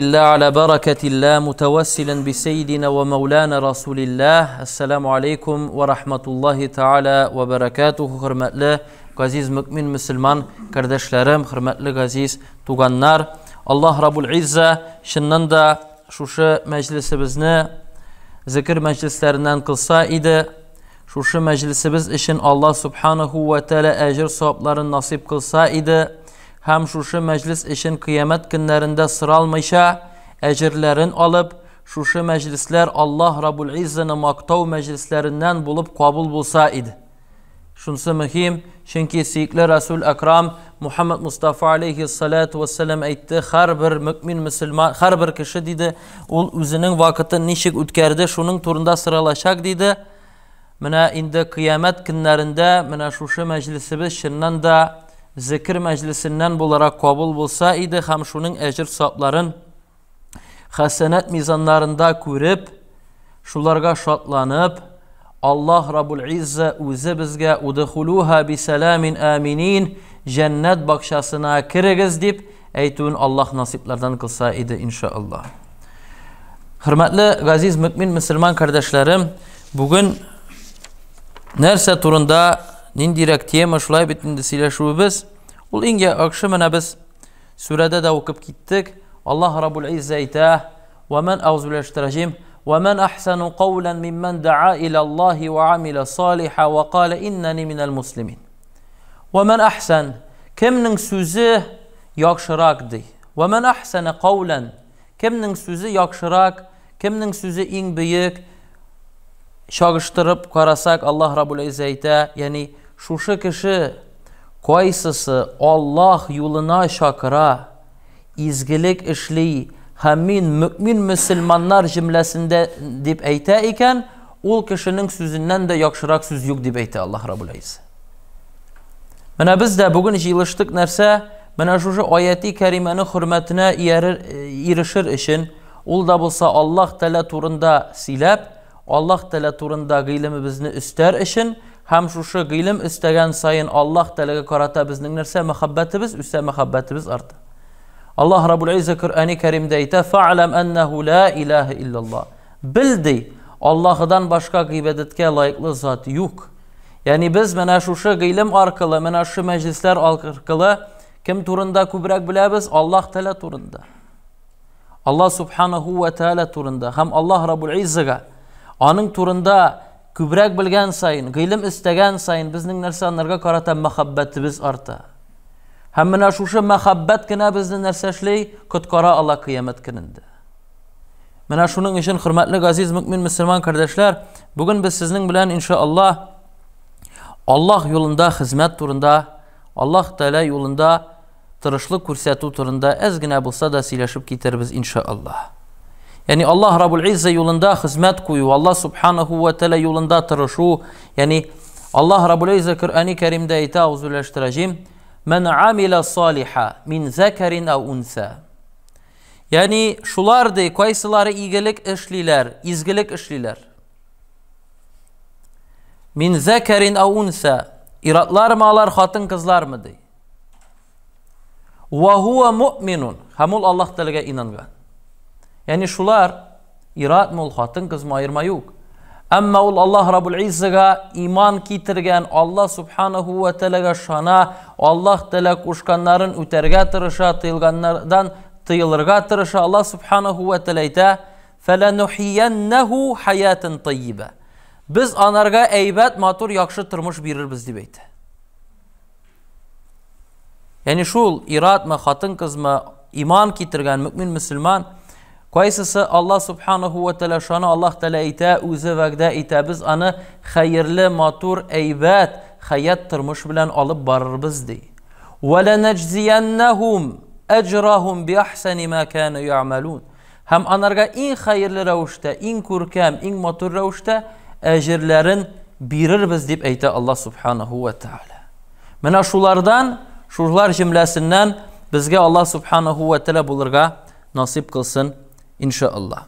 الله على بركة الله متوسلا بسيدنا ومولانا رسول الله السلام عليكم ورحمة الله تعالى وبركاته Хөрмәтле газиз мөмин мөселман кардәшләрем, хөрмәтле газиз туганнар, Аллаһ Раббул Изза чыннан да шушы мәҗлесебезне зикр мәҗлесләреннән кылса иде. Шушы мәҗлесебез өчен Аллаһ Субханаху ва Тааля әҗер савапларын насыйп кылса иде һәм шушы мәҗлес өчен кыямәт көннәрендә соралмыйча әҗерләрен алып, шушы мәҗлесләр Аллаһ Раббул Иззаны мактау мәҗлесләреннән булып кабул булса иде. Шунысы мөһим, чөнки сөекле Расул Акрам Мухаммад Мустафа алейхи салату вассалам әйтте, һәрбер мөмин мөселман, һәрбер кеше диде, ул үзенең вакытын ничек үткәрде, шуның турында соралачак диде. Менә инде кыямәт көннәрендә менә шушы мәҗлесебез чыннан да зикр мәҗлесеннән буларак кабул булса иде һәм шуның әҗер сапларын хәсәнәт мизаннарында күреп, шуларга шатланып, Аллаһ Раббул Изза үзе безгә удхулуха бисәламин аминин җәннәт бакчасына керегез дип әйтүен Аллаһ насыйплардан кылса иде иншаллаһ. Хөрмәтле газиз мөмин мөселман кардәшләрем, бүген нәрсә турында, ниндирәк тема шулай бит инде сөйләшүебез? Ул иң яхшы менә без сүрәдә дә укып киттек. Аллаһ Раббул Изза әйтә: "Ва ман аузу биllahi ва ман ахсану каулян мимман да'a иля Аллахи ва амила салиха ва кала иннани минал муслимин." Ва ман ахсан, кемнең сүзе яхшырак ди. Ва ман ахсана каулян, кемнең сүзе яхшырак, кемнең сүзе иң бөек? Чагыштырып карасак, Аллаһ Раббул Изза әйтә, ягъни шушы кеше кайсысы Аллаһ юлына чакыра, изгелек эшли һәм мин мөмин мөселманнар җөмләсендә дип әйтә икән, ул кешенең сүзеннән дә яхшырак сүз юк дип әйтә Аллаһ Раббул Изза. Менә без дә бүген җыелыштык нәрсә? Менә шушы аяти кәримәнең хөрмәтенә ирешер өчен, ул да булса Аллаһ Тәгалә турында сөйләп, Аллаһ Тәгалә турында гыйлемебезне өстәр өчен һәм шушы гыйлем өстәгән саен Аллаһ Тәгаләгә карата безнең нәрсә? Мәхәббәтебез үсә, мәхәббәтебез арта. Аллаһ Раббул Изза Коръәни Кәримдә әйтә: "Фa'лам аннаху ла илаһа иллаллаһ." Бел ди, Аллаһыдан башка гыйбадәткә лаеклы зат юк. Ягъни без менә шушы гыйлем аркылы, менә шушы мәҗлесләр аркылы кем турында күбрәк беләбез? Аллаһ Тәгалә турында. Аллаһ Субханаху ва Тааля турында һәм Аллаһ Раббул Иззага аның турында күбрәк белгән саен, гыйлем өстәгән саен безнең нәрсә анарга карата мәхәббәтебез арта. Һәм менә шушы мәхәббәт кенә безне нәрсә эшли? Коткара ала кыямәт көнендә. Менә шуның өчен, хөрмәтле газиз мөмин мөселман кардәшләр, бүген без сезнең белән иншаллаһ Аллаһ юлында хезмәт турында, Аллаһ Тәгалә юлында тырышлык күрсәтү турында әз генә булса да сөйләшеп китербез иншаллаһ. Ягъни Аллаһ Раббул Изза юлында хезмәт кую, Аллаһ Субханаху ва Тәгалә юлында тырышу, ягъни Аллаһ Раббул Изза Коръәни Кәримдә әйтә, аузу биllahi Ман амила салиха мин закарин ау унса. Ягъни шулар ди, кайсылары игелек эшлиләр, изгелек эшлиләр. Мин закарин ау унса. Иратлармы алар, хатын-кызлармы ди. Ва хуа муъминун. Һәм ул Аллаһ Тәгаләгә инанган. Ягъни шулар иратмы ул, хатын-кызмы аерма юк. Әмма ул Аллаһ Раббул Иззага иман китергән, Аллаһ Субханаху ва Тәгаләгә шана, Аллаһ Тәгалә кушканнарын үтәргә тырыша, тыелганнардан тыелырга тырыша. Аллаһ Субханаху ва Тәгалә әйтә: "Фаланухияннаху хаятан тайиба." Без анарга әйбәт, матур, яхшы тормыш бирербез дип әйтә. Ягъни шул иратмы, хатын-кызмы, иман китергән мөмин мөселман, кайсысы Аллаһ Субханаху ва Тәгалә шаны Аллаһ Тәгалә әйтә, үзе вәгъдә итә, без аны хәерле, матур, әйбәт хәят тормыш белән алып барырбыз ди. Ва ланаҗзияннахум аҗрахум биахсани ма кану я'малун. Һәм анарга иң хәерле рәвештә, иң күркәм, иң матур рәвештә әҗерләрен бирербез дип әйтә Аллаһ Субханаху ва Тәгалә. Менә шулардан, шулар җөмләсеннән безгә Аллаһ Субханаху ва Тәгалә булырга насыйп кылсын, иншаллаһ.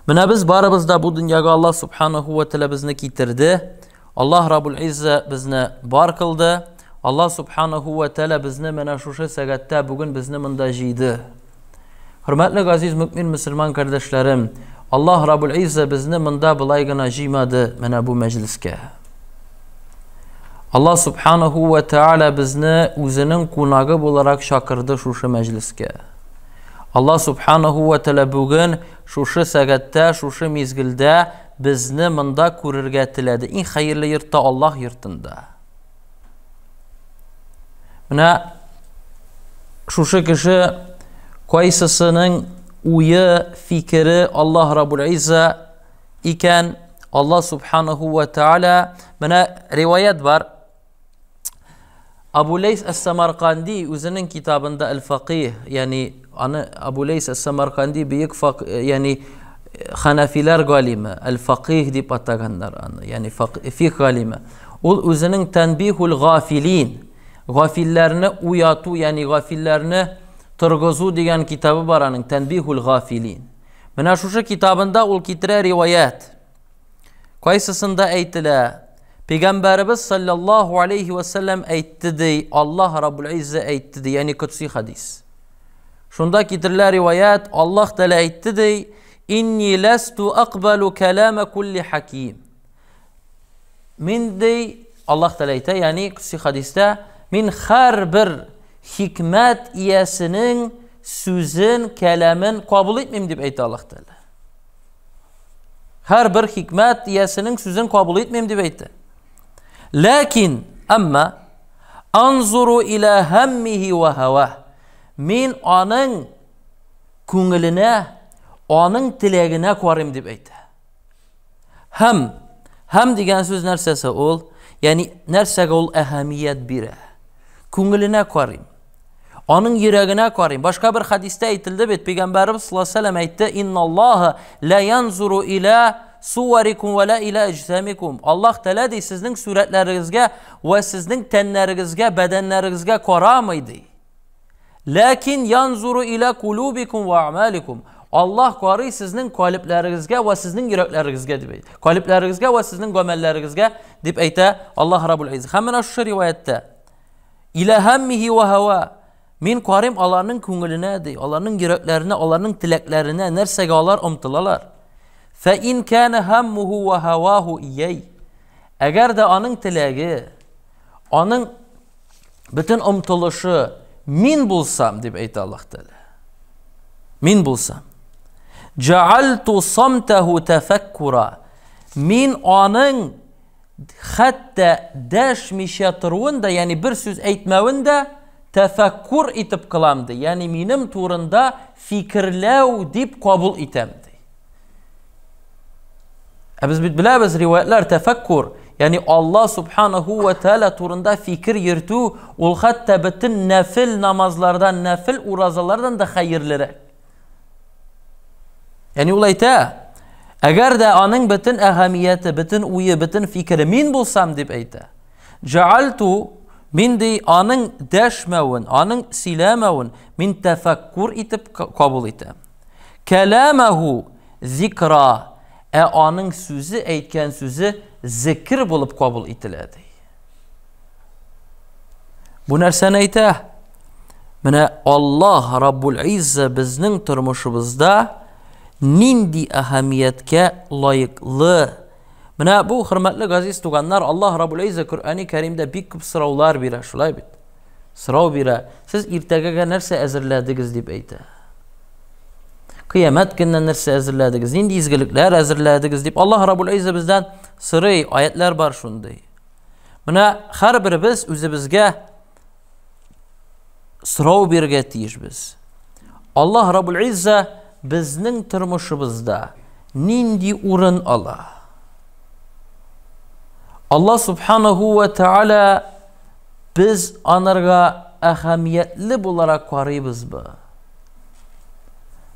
Менә без барыбыз да бу дөньяга Аллаһ Субханаху ва Тәгалә безне китерде. Аллаһ Раббул Изза безне бар кылды. Аллаһ Субханаху ва Тәгалә безне менә шушы сәгатьтә бүген безне монда җыйды. Хөрмәтле газиз мөмин мөселман кардәшләрем, Аллаһ Раббул Изза безне монда болай гына җыймады менә бу мәҗлескә. Аллаһ Субханаху ва Тааля безне үзенең кунагы буларак чакырды шушы мәҗлескә. Аллаһ Субханаху ва Тааля бүген шушы сәгатьтә, шушы мизгелдә безне монда күрергә теләде. Иң хәерле йортта Аллаһ йортында. Менә шушы кеше кайсысының уе, фикере Аллаһ Раббул Изза икән, Аллаһ Субханаху ва Тааля менә риваят бар. Абу Лейс әс-Самарканди үзенең китабында Әл-Факих, ягъни аны Абу Лейс әс-Самарканди бөек фак, ягъни ханафиләр галиме, Әл-Факих дип атаганнар аны, ягъни фикх галиме. Ул үзенең Танбихул гафилин, гафилләрне уяту, ягъни гафилләрне торгызу дигән китабы бар аның, Танбихул гафилин. Менә шушы китабында ул китерә риваят. Кайсысында әйтелә? Пәйгамбәребез саллаллаһу алейхи ва саллям әйтте ди, Аллаһ Раббул Изза әйтте ди, ягъни котси хадис. Шунда китерелә риваят, Аллаһ Тәгалә әйтте ди, Инни ласту акбалу калама кулли хаким. Мин ди, Аллаһ Тәгалә әйтә, ягъни котси хадистә, мин һәрбер хикмәт иясенең сүзен, кәламен кабул итмим дип әйтә Аллаһ Тәгалә. Һәрбер хикмәт иясенең сүзен кабул итмим дип әйтте. Ләкин, әмма анзуру иля һаммихи ва һава. Мин аның күңеленә, аның теләгенә карыйм дип әйтә. Һәм, һәм дигән сүз нәрсәсе ул? Ягъни нәрсәгә ул әһәмият бирә? Күңеленә карыйм. Аның йөрәгенә карыйм. Башка бер хадистә әйтелде бит, Пәйгамбәребез саллаллаһу алейһи вәсәлләм әйтте, "Инналлаһа ла янзуру иля суварикум ва ла иля әҗсамикум." Аллаһ Тәгалә ди, сезнең сурәтләрегезгә ва сезнең тәннәрегезгә, бәдәннәрегезгә карамый ди. Ләкин янзуру иля кулубикум ва амаликум. Аллаһ карый сезнең калебләрегезгә ва сезнең йөрәкләрегезгә дип әйтә. Калебләрегезгә ва сезнең гамәлләрегезгә дип әйтә Аллаһ Раббул Изза. Һәм менә шушы риваятта Илә һәммихи вә һава. Мин карыйм аларның күңеленә, ди, аларның йөрәкләренә, аларның теләкләренә, нәрсәгә алар омтылалар. Фә ин кана һаммуху ва һаваху ияй. Әгәр дә аның теләге, аның бөтен омтылышы мин булсам, дип әйтә Аллаһ Тәгалә. Мин булсам. Җаальту самтаху тафаккура. Мин аның хәтта дәшмичә торуын да, ягъни бер сүз әйтмәвен дә тәфәккүр итеп кылам ди. Ягъни минем турында фикерләү дип кабул итәм ди. Ә без бит беләбез риваятлар тәфәккүр, ягъни Аллаһ субханаһу ва тааля турында фикер йөртү, ул хәтта бөтен нәфил намазлардан, нәфил уразалардан да хәерлерәк. Ягъни ул әйтә, әгәр дә аның бөтен әһәмияте, бөтен уе, бөтен фикере мин булсам дип әйтә. Җаальту мин ди аның дәшмәвен, аның сөйләмәвен мин тәфәккүр итеп кабул итәм. Кәләмәһу зикра, ә аның сүзе әйткән сүзе зикр булып кабул ителә ди. Бу нәрсәне әйтә? Менә Аллаһ Раббул Изза безнең тормышыбызда нинди әһәмияткә лаеклы. Менә бу хөрмәтле газиз туганнар, Аллаһ Раббул Изза Коръәни Кәримдә бик күп сораулар бирә, шулай бит? Сорау бирә. Сез иртәгәгә нәрсә әзерләдегез дип әйтә. Кыямәт көненә нәрсә әзерләдегез? Нинди изгелекләр әзерләдегез дип Аллаһ Раббул Изза бездән сорый. Аятлар бар шундый. Менә һәрберебез үзебезгә сорау бирергә тиешбез. Аллаһ Раббул Изза безнең тормышыбызда нинди урын ала? Аллаһ Субханаху ва Тааля без анарга әһәмиятле буларак карыйбызмы?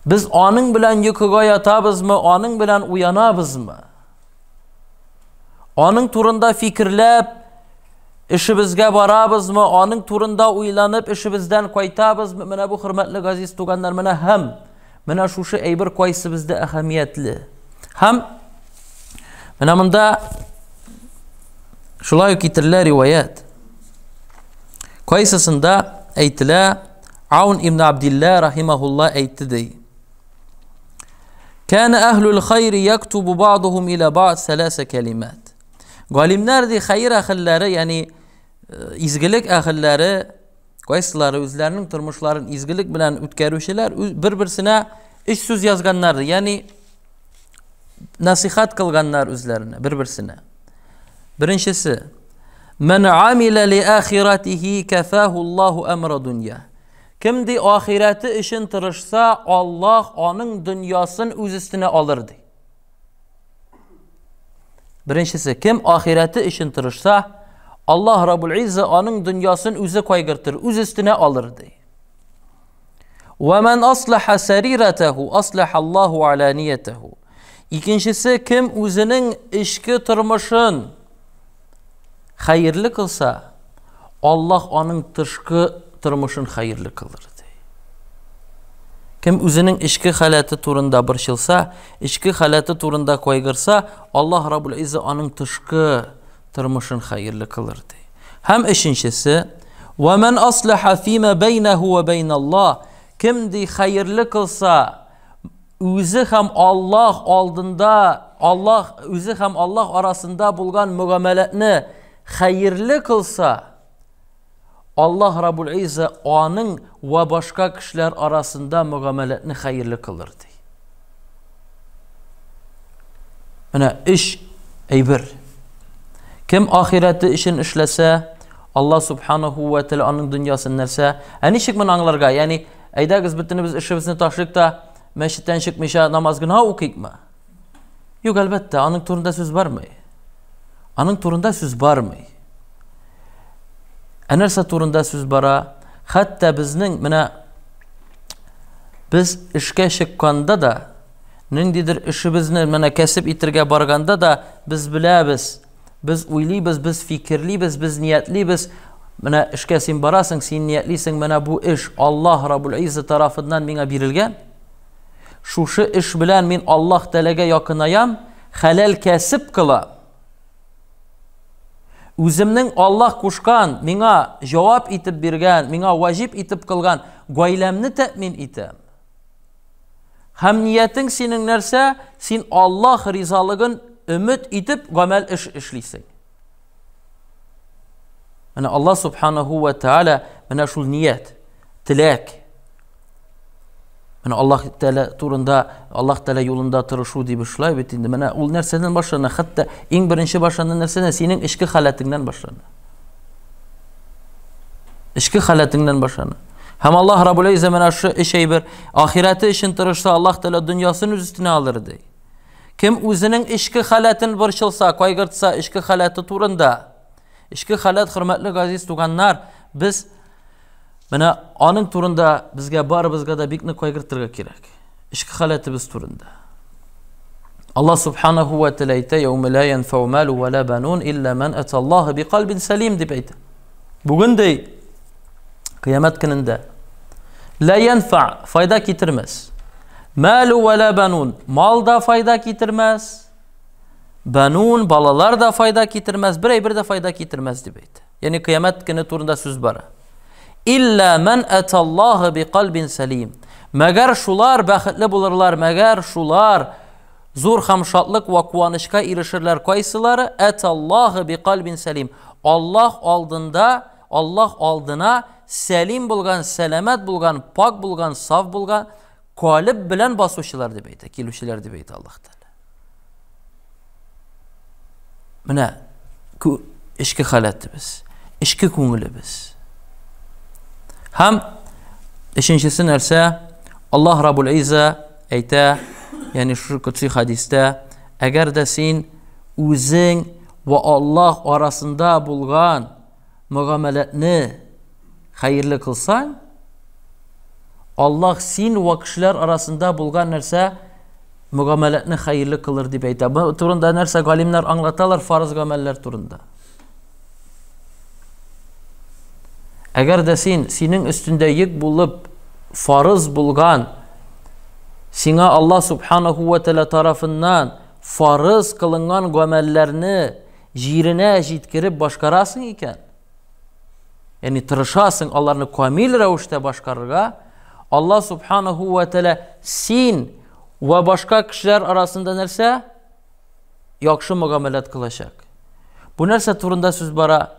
Без аның белән йокыга ятабызмы, аның белән уянабызмы? Аның турында фикерләп, эшебезгә барабызмы, аның турында уйланып, эшебездән кайтабызмы? Менә бу хөрмәтле газиз туганнар, менә һәм менә шушы әйбер кайсы бездә әһәмиятле. Һәм менә монда шулай ук китерелә риваять. Кайсысында әйтелә, Аун ибн Абдилла рахимахулла әйтте ди. Кәнә әһлүл хайри яктубу ба'духум иля ба'д сәләсә кәлимәт. Галимнәр ди хәер әһелләре, ягъни изгелек әһелләре, кайсылары үзләренең тормышларын изгелек белән үткәрүчеләр бер-берсенә өч сүз язганнар, ягъни насихат кылганнар үзләренә, бер-берсенә. Беренчесе, Мән амила ли ахиратихи кафаху Аллаху амра дунья. Кем ди ахирәте өчен тырышса, Аллаһ аның дөньясын үз өстенә алыр ди. Беренчесе, кем ахирәте өчен тырышса, Аллаһ Раббул Изза аның дөньясын үзе кайгыртыр, үз өстенә алыр ди. Ва ман аслаха сариратаху аслаха Аллаһу аланиятаху. Икенчесе, кем үзенең эчке тормышын хәерле кылса, Аллаһ аның тышкы тормышын хәерле кылыр ди. Кем үзенең эчке халәте турында борчылса, эчке халәте турында кайгырса, Аллаһ Раббул Изза аның тышкы тормышын хәерле кылыр ди. Һәм өченчесе, "Ва ман аслаха фима бәйнәһу ва бәйналлаһ", кем ди хәерле кылса, үзе һәм Аллаһ алдында, Аллаһ үзе һәм Аллаһ арасында булган мөгамәләтне хәерле кылса, Аллаһ Раббул Изза аның вә башка кешеләр арасында мөгамәләтне хәерле кылыр ди. Менә өч әйбер. Кем ахирәте өчен эшләсә, Аллаһ субханаху ва тәала аның дөньясын нәрсә? Ә ничек моны аңларга? Ягъни, әйдәгез бөтенебез эшебезне ташлыйк та мәчеттән чыкмыйча намаз гына укыйкмы? Юк, әлбәттә, аның турында сүз бармый. Аның турында сүз бармый. Ә нәрсә турында сүз бара? Хәтта безнең менә без эшкә чыкканда да, ниндидер эшебезне менә кәсеп итергә барганда да без беләбез, без уйлыйбыз, без фикерлибез, без ниятлибез. Менә эшкә син барасың, син ниятлисең, менә бу эш Аллаһ Раббул Изза тарафыннан миңа бирелгән. Шушы эш белән мин Аллаһ Тәгаләгә якынаям, хәләл кәсеп кылам. Үземнең Аллаһ кушкан, миңа җавап итеп биргән, миңа ваҗиб итеп кылган гаиләмне тәэмин итәм. Һәм ниятең синең нәрсә? Син Аллаһ ризалыгын өмет итеп гамәл эш эшлисең. Менә Аллаһ субханаху ва тааля менә шул ният, теләк, Менә Аллаһ Тәгалә турында, Аллаһ Тәгалә юлында тырышу дип шулай бит инде. Менә ул нәрсәдән башлана? Хәтта иң беренче башлана нәрсәдән? Синең эчке халәтеңнән башлана. Эчке халәтеңнән башлана. Һәм Аллаһ Раббул Иззә менә шушы өч әйбер ахирәте өчен тырышса, Аллаһ Тәгалә дөньясын үз өстенә алыр ди. Кем үзенең эчке халәтен борчылса, кайгыртса, эчке халәте турында. Эчке халәт, хөрмәтле газиз туганнар, без Менә аның турында безгә барыбызга да бик нык кайгыртырга кирәк. Эчке халәтебез турында. Аллаһ субханаху ва тәгалә әйтә, "Яумә ла янфау малу ва ла банун илля ман аталлаһа биқалбин салим" дип әйтә. Бүген ди кыямәт көнендә ла янфа файда китермәс. Малу ва ла банун мал да файда китермәс. Банун балалар да файда китермәс, бер әйбер дә файда китермәс дип әйтә. Ягъни кыямәт көне турында сүз бара. Илля ман аталлаһа биқалбин салим. Мәгәр шулар бәхетле булырлар, мәгәр шулар зур һәм шатлык вә куанычка ирешерләр. Кайсылары? Аталлаһа биқалбин салим. Аллаһ алдында, Аллаһ алдына сәлим булган, сәламәт булган, пак булган, саф булган калиб белән басучылар дип әйтә, килүчеләр дип әйтә Аллаһ Тәгалә. Менә эчке халәтебез, эчке күңелебез. Һәм өченчесе нәрсә? Аллаһ Раббул Изза әйтә, ягъни шушы котси хадистә, әгәр дә син үзең вә Аллаһ арасында булган мөгамәләтне хәерле кылсаң, Аллаһ син вә кешеләр арасында булган нәрсә мөгамәләтне хәерле кылыр дип әйтә. Бу турында нәрсә галимнәр аңлаталар фарыз гамәлләр турында. Әгәр дә син синең өстендә йөк булып фарыз булган сиңа Аллаһ субханаху ва тәала тарафыннан фарыз кылынган гамәлләрне җиренә җиткереп башкарасың икән, ягъни тырышасың аларны камил рәвештә башкарырга, Аллаһ субханаху ва тәала син вә башка кешеләр арасында нәрсә? Яхшы мөгамәләт кылачак. Бу нәрсә турында сүз бара?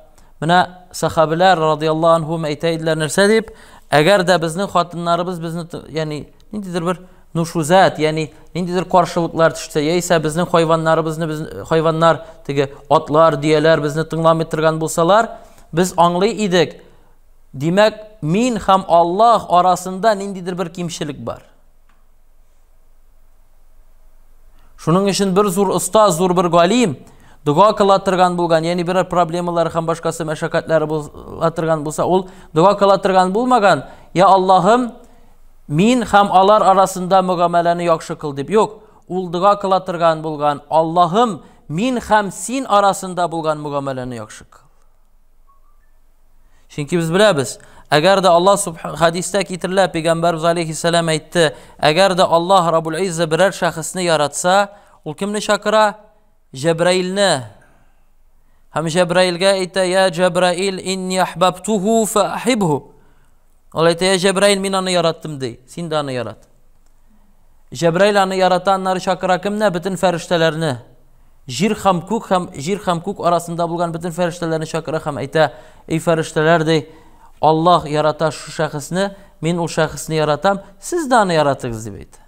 Менә сахабиләр радияллаһу анһум әйтә иделәр нәрсә дип? Әгәр дә безнең хатыннарыбыз безне, ягъни ниндидер бер нушузат, ягъни ниндидер каршылыклар төшсә, яисә безнең хайваннарыбызны без хайваннар, теге атлар, дөяләр безне тыңламый торган булсалар, без аңлый идек. Димәк, мин һәм Аллаһ арасында ниндидер бер кимчелек бар. Шуның өчен бер зур оста, зур бер галим дога кыла торган булган, ягъни берәр проблемалары һәм башкасы мәшәкатьләре була торган булса, ул дога кыла торган булмаган, я Аллаһым, мин һәм алар арасында мөгамәләне яхшы кыл дип. Юк, ул дога кыла торган булган, Аллаһым, мин һәм син арасында булган мөгамәләне яхшы кыл. Чөнки без беләбез, әгәр дә Аллаһ субхан хәдистә китерелә, пәйгамбәрбез алейхиссалам әйтте, әгәр дә Аллаһ Раббул Изза берәр шәхесне яратса, ул кемне чакыра? Җәбраилне. Һәм Җәбраилгә әйтә: "Я Җәбраил, инни ахбабтуху фахибху." Ул әйтә: "Я Җәбраил, мин аны яраттым" ди. Син дә аны ярат. Җәбраил аны ярата, аннары чакыра кемне? Бөтен фәрештәләрне. Җир һәм күк һәм җир һәм күк арасында булган бөтен фәрештәләрне чакыра һәм әйтә: "Эй фәрештәләр, ди, Аллаһ ярата шу шәхесне, мин ул шәхесне яратам, сез дә аны яратыгыз", дип әйтә.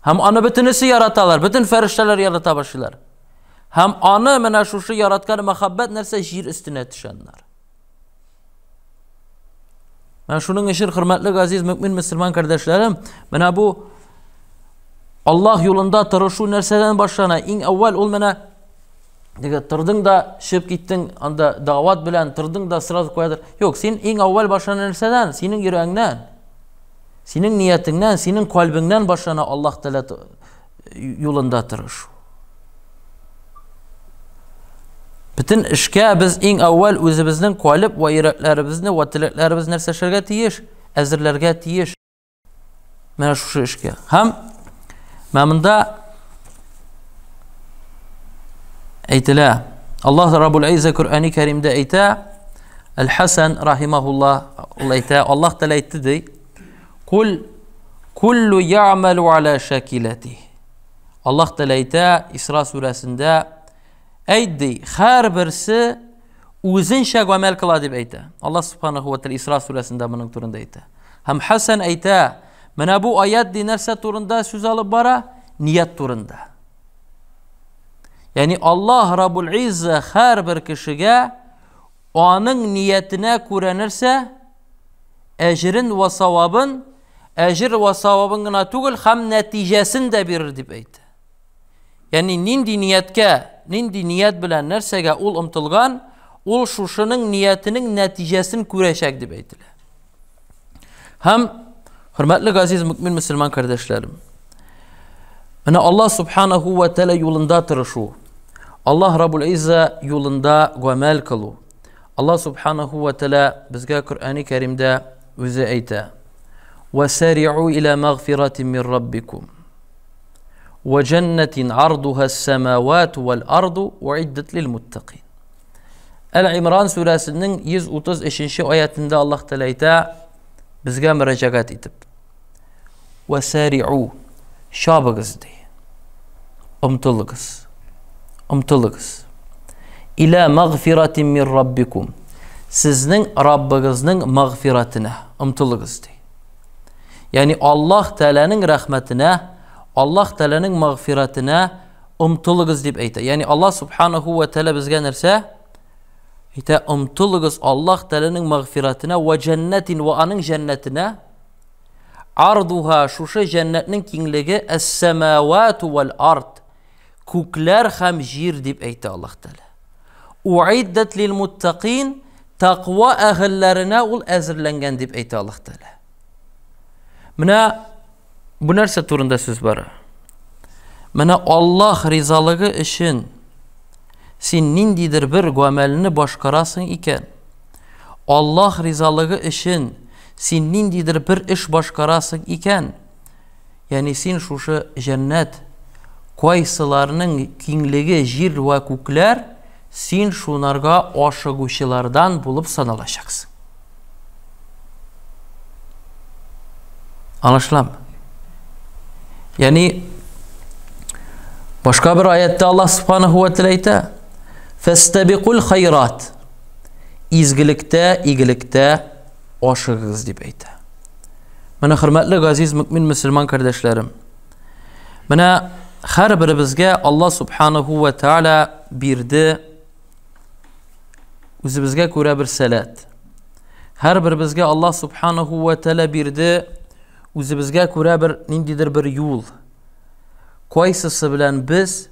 Һәм аны бөтенесе яраталар, бөтен фәрештәләр ярата башлыйлар. Һәм аны менә шушы яраткан мәхәббәт нәрсә җир өстенә төшә аннары. Менә шуның өчен, хөрмәтле газиз мөмин мөселман кардәшләрем, менә бу Аллаһ юлында тырышу нәрсәдән башлана? Иң әүвәл ул менә теге тордың да чыгып киттең, анда дават белән тордың да сразу куядыр. Юк, син иң әүвәл башлана нәрсәдән? Синең йөрәгеңнән. Синең ниятеңнән, синең кальбеңнән башлана Аллаһ Тәгалә юлында тырышу. Бөтен эшкә без иң әүвәл үзебезнең калып вә йөрәкләребезне вә теләкләребезне нәрсә эшләргә тиеш? Әзерләргә тиеш. Менә шушы эшкә. Һәм менә монда әйтелә. Аллаһ Раббул Изза Коръәни Кәримдә әйтә, Әл-Хасан рахимахуллах ул әйтә, Аллаһ Тәгалә әйтте ди, Кул куллу я'малу аля шакилати. Аллаһ Тәгалә әйтә Исра сүрәсендә, әйт ди, һәрберсе үзенчә гамәл кыла дип әйтә. Аллаһ субханаху ва тәгалә Исра сүрәсендә моның турында әйтә. Һәм Хасан әйтә, менә бу аят ди нәрсә турында сүз алып бара? Ният турында. Ягъни Аллаһ Раббул Изза һәрбер кешегә аның ниятенә күрә нәрсә? Әҗерен вә савабын, әҗер вә савабын гына түгел, һәм нәтиҗәсен дә бирер дип әйтә. Ягъни нинди нияткә, нинди ният белән нәрсәгә ул омтылган, ул шушының ниятенең нәтиҗәсен күрәчәк дип әйтелә. Һәм хөрмәтле газиз мөмин мөселман кардәшләрем, менә Аллаһ субханаху ва тәала юлында тырышу, Аллаһ Раббул Изза юлында гамәл кылу. Аллаһ субханаху ва тәала безгә Коръәни Кәримдә үзе әйтә: "Васари'у иля магфиратин мин раббикум ва җаннатин ардуха ас-самавату вал арду уиддат лил муттакин." Әл-Имран сүрәсенең 133 аятында Аллаһ Тәгалә әйтә, безгә мөрәҗәгать итеп. Васари'у чабыгыз ди. Омтылыгыз. Омтылыгыз. Иля магфиратин мир раббикум. Сезнең Раббыгызның магфиратына омтылыгыз ди. Ягъни Аллаһ Тәгаләнең рәхмәтенә, Аллаһ Тәгаләнең магфиратына омтылыгыз дип әйтә. Ягъни Аллаһ субханаху ва тәгалә безгә нәрсә? Әйтә, омтылыгыз Аллаһ Тәгаләнең магфиратына ва җәннәтин ва аның җәннәтенә. Ардуха шушы җәннәтнең киңлеге әс-самавату вал ард. Күкләр һәм җир дип әйтә Аллаһ Тәгалә. Уиддат лил муттакин тәкъва әһелләренә ул әзерләнгән дип әйтә Аллаһ Тәгалә. Менә бу нәрсә турында сүз бара? Менә Аллаһ ризалыгы өчен син ниндидер бер гамәлне башкарасың икән, Аллаһ ризалыгы өчен син ниндидер бер эш башкарасың икән, ягъни син шушы җәннәт кайсыларның киңлеге җир вә күкләр, син шунарга ашыгучылардан булып саналачаксың. Аңлашыламы? Ягъни башка бер аятта Аллаһ субханаһу ва тааля әйтә: "Фастабикул хайрат." Изгелектә, игелектә ашыгыгыз дип әйтә. Менә хөрмәтле газиз мөмин мөселман кардәшләрем. Менә һәрберебезгә Аллаһ субханаһу ва тааля бирде үзебезгә күрә бер сәләт. Һәрберебезгә Аллаһ субханаһу ва тааля бирде үзебезгә күрә бер ниндидер бер юл. Кайсысы белән без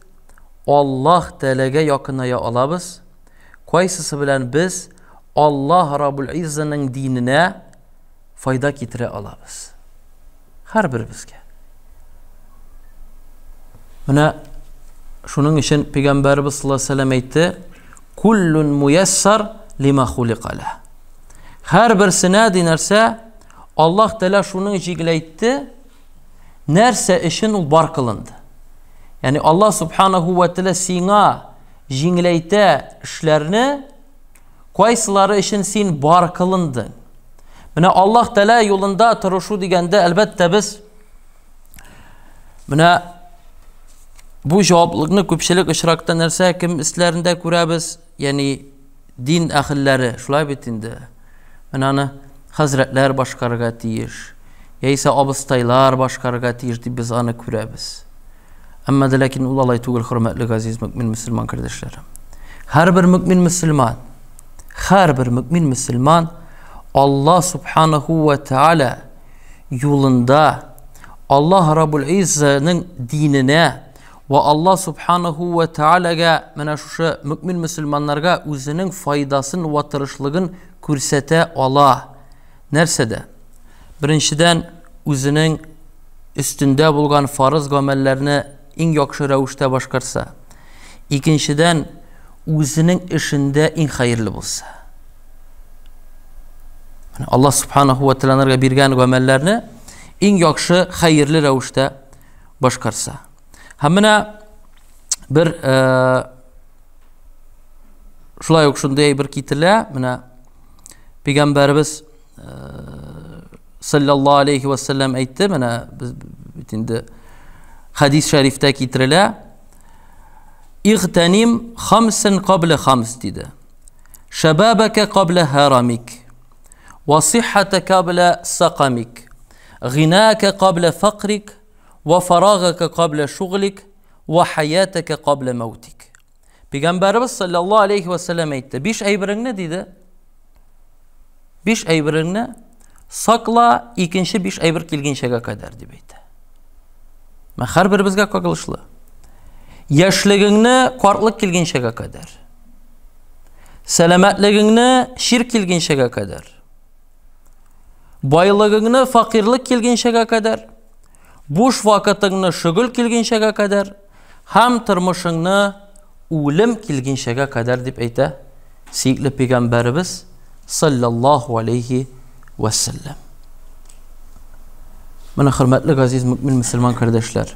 Аллаһ Тәгаләгә якыная алабыз? Кайсысы белән без Аллаһ Раббул Иззаның диненә файда китерә алабыз? Һәрберебезгә. Менә шуның өчен Пәйгамбәрбез саллаллаһу алейһи ва сәлләм әйтте: "Куллун муяссар лима хулика ла." Һәрберсенә ди нәрсә Аллаһ Тәгалә шуның җиңеләйтте, нәрсә өчен ул бар кылынды. Ягъни Аллаһ субханаһу ва тәгалә сиңа җиңеләйтә эшләрне, кайсылары өчен син бар кылындың. Менә Аллаһ Тәгалә юлында тырышу дигәндә, әлбәттә, без менә бу җаваплылыкны күпчелек очракта нәрсә кем өсләрендә күрәбез, ягъни дин әһелләре, шулай бит инде. Менә аны хәзрәтләр башкарырга тиеш, яисә абыстайлар башкарырга тиеш дип без аны күрәбез. Әмма дә ләкин ул алай түгел, хөрмәтле газиз мөмин мөселман кардәшләрем. Һәрбер мөмин мөселман, һәрбер мөмин мөселман Аллаһ субханаху ва тааля юлында Аллаһ Раббул Иззаның диненә ва Аллаһ субханаху ва тааляга менә шушы мөмин мөселманнарга үзенең файдасын ва тырышлыгын күрсәтә ала. Нәрсәдә? Беренчедән, үзенең өстендә булган фарыз гамәлләрне иң яхшы рәвештә башкарса. Икенчедән, үзенең эшендә иң хәерле булса. Аллаһ субханаху ва тааля биргән гамәлләрне иң яхшы хәерле рәвештә башкарса. Һәм менә бер шулай ук шундый әйбер китерелә, менә Пәйгамбәребез саллаллаһу алейхи ва саллям әйтте, менә без бит инде хадис шәрифтә китерелә. Игътаним хамсен кабле хамс диде. Шабабака кабле харамик. Ва сиххатака кабле сакамик. Гинака кабле факрик. Ва фарагака кабле шуглик. Ва хаятака кабле маутик. Пәйгамбәребез саллаллаһу алейхи ва саллям әйтте, биш әйбереңне диде. Биш әйбереңне сакла, икенче биш әйбер килгәнчәгә кадәр дип әйтә. Менә һәрберебезгә кагылышлы. Яшьлегеңне картлык килгәнчәгә кадәр. Сәламәтлегеңне чир килгәнчәгә кадәр. Байлыгыңны факирлык килгәнчәгә кадәр. Буш вакытыңны шөгыл килгәнчәгә кадәр. Һәм тормышыңны үлем килгәнчәгә кадәр дип әйтә сөекле пәйгамбәребез саллаллаһу алейхи вәсәлләм. Менә хөрмәтле газиз мөмин мөселман кардәшләр.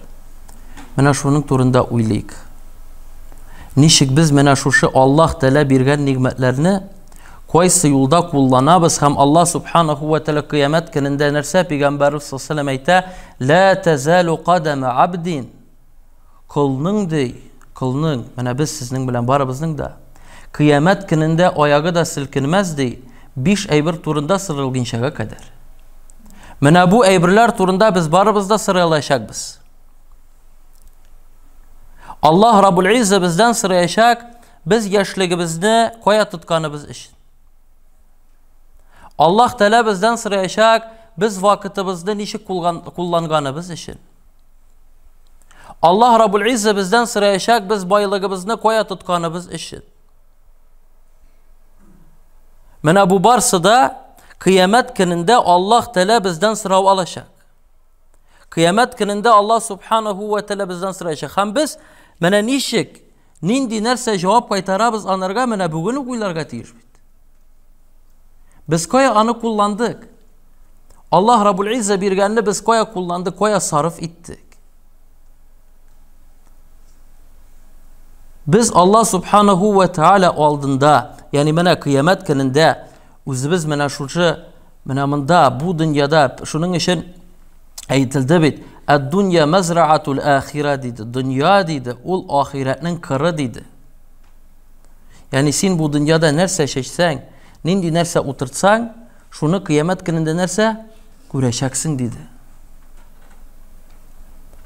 Менә шуның турында уйлыйк. Ничек без менә шушы Аллаһ Тәгалә биргән нигъмәтләрне кайсы юлда кулланабыз һәм Аллаһ субханаху ва тәгалә кыямәт көнендә нәрсә пәйгамбәребез саллаллаһу алейһи әйтә? Ла тазалу кадама абдин. Колның ди, колның, менә без сезнең белән барыбызның да кыямәт көнендә аягы да селкенмәс ди, биш әйбер турында сырылгынчага кадәр. Менә бу әйберләр турында без барыбыз да соралачакбыз. Аллаһ Раббул Изза бездән сораячак, без яшьлегебезне кая тотканыбыз өчен. Аллаһ Тәгалә бездән сораячак, без вакытыбызны ничек кулланганыбыз өчен. Аллаһ Раббул Изза бездән сораячак, без байлыгыбызны кая тотканыбыз өчен. Менә бу барсы да кыямәт көнендә Аллаһ Тәгалә бездән сорау алачак. Кыямәт көнендә Аллаһ Субханаху ва Тәгалә бездән сораячак. Һәм без менә ничек, нинди нәрсә җавап кайтарабыз анарга, менә бүген үк уйларга тиеш бит. Без кая аны кулландык? Аллаһ Раббул Изза биргәнне без кая кулландык, кая сарыф иттек? Без Аллаһ Субханаху ва Тааля алдында, ягъни менә кыямәт көнендә үзебез менә шушы менә монда бу дөньяда шуның өчен әйтелде бит. Әд-дунья мазраатул ахира диде. Дөнья диде, ул ахирәтнең кыры диде. Ягъни син бу дөньяда нәрсә чәчсәң, нинди нәрсә утыртсаң, шуны кыямәт көнендә нәрсә күрәчәксең диде.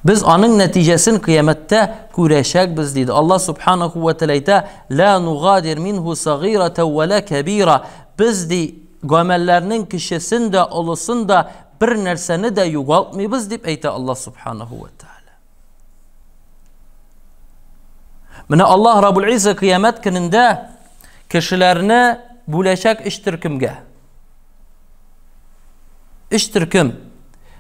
Без аның нәтиҗәсен кыямәттә күрәчәкбез диде. Аллаһ субханаху ва тәгалә әйтә: "Ла нугадир минху сагыйрата ва ла кабира". Без ди гамәлләрнең кечесен дә, олысын да бер нәрсәне дә югалтмыйбыз дип әйтә Аллаһ субханаху ва тәгалә. Менә Аллаһ Раббул Изза кыямәт көнендә кешеләрне бүләчәк өч төркемгә. Өч төркем.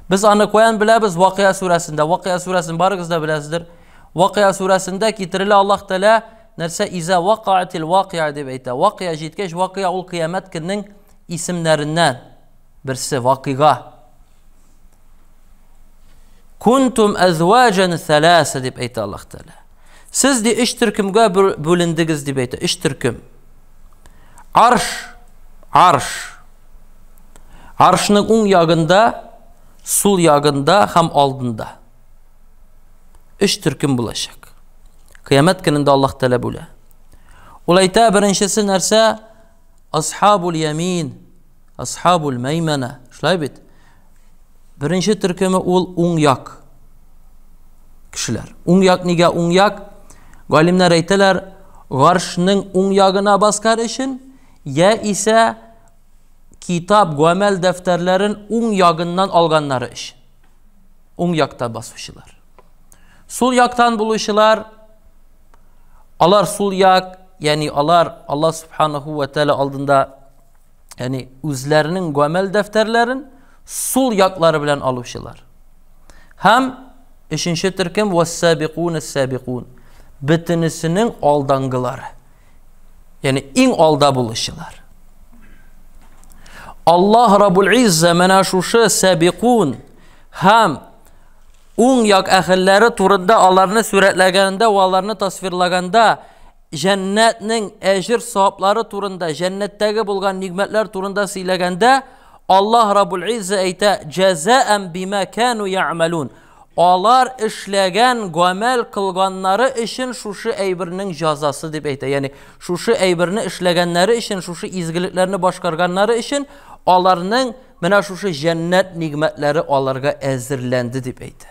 Без аны каян беләбез? Вакыя сүрәсендә. Вакыя сүрәсен барыгыз да беләсездер. Вакыя сүрәсендә китерелә Аллаһ Тәгалә нәрсә иза вакаатил вакыя дип әйтә. Вакыя җиткәч, вакыя ул кыямәт көннең исемнәреннән берсе вакыйга. Кунтум әзваҗан сәләсә дип әйтә Аллаһ Тәгалә. Сез ди өч төркемгә бүлендегез дип әйтә, өч төркем. Арш, арш. Аршның уң ягында, сул ягында һәм алдында. Өч төркем булачак. Кыямәт көнендә Аллаһ Тәгалә бүлә. Ул әйтә, беренчесе нәрсә? Асхабул ямин, асхабул мәймәнә. Шулай бит? Беренче төркеме ул уң як кешеләр. Уң як нигә уң як? Галимнәр әйтәләр, гаршның уң ягына баскар өчен, я исә китап, гамәл дәфтәрләрен уң ягыннан алганнары өчен. Уң якта басучылар. Сул яктан булучылар, алар сул як, ягъни алар Аллаһ субханаху ва тааля алдында ягъни үзләренең гамәл дәфтәрләрен сул яклары белән алучылар. Һәм өченче төркем вассабикун сабикун. Бөтенесенең алдангылары. Ягъни иң алда булучылар. Аллаһ Раббул Изза менә шушы сабикун һәм уң як әһелләре турында аларны сурәтләгәндә ва аларны тасвирлаганда җәннәтнең әҗер саваплары турында, җәннәттәге булган нигъмәтләр турында сөйләгәндә, Аллаһ Раббул Изза әйтә: "Җәзаән бима кану я'малун". Алар эшләгән гамәл кылганнары өчен шушы әйбернең җазасы дип әйтә. Ягъни шушы әйберне эшләгәннәре өчен, шушы изгелекләрне башкарганнары өчен аларның менә шушы җәннәт нигъмәтләре аларга әзерләнде дип әйтә.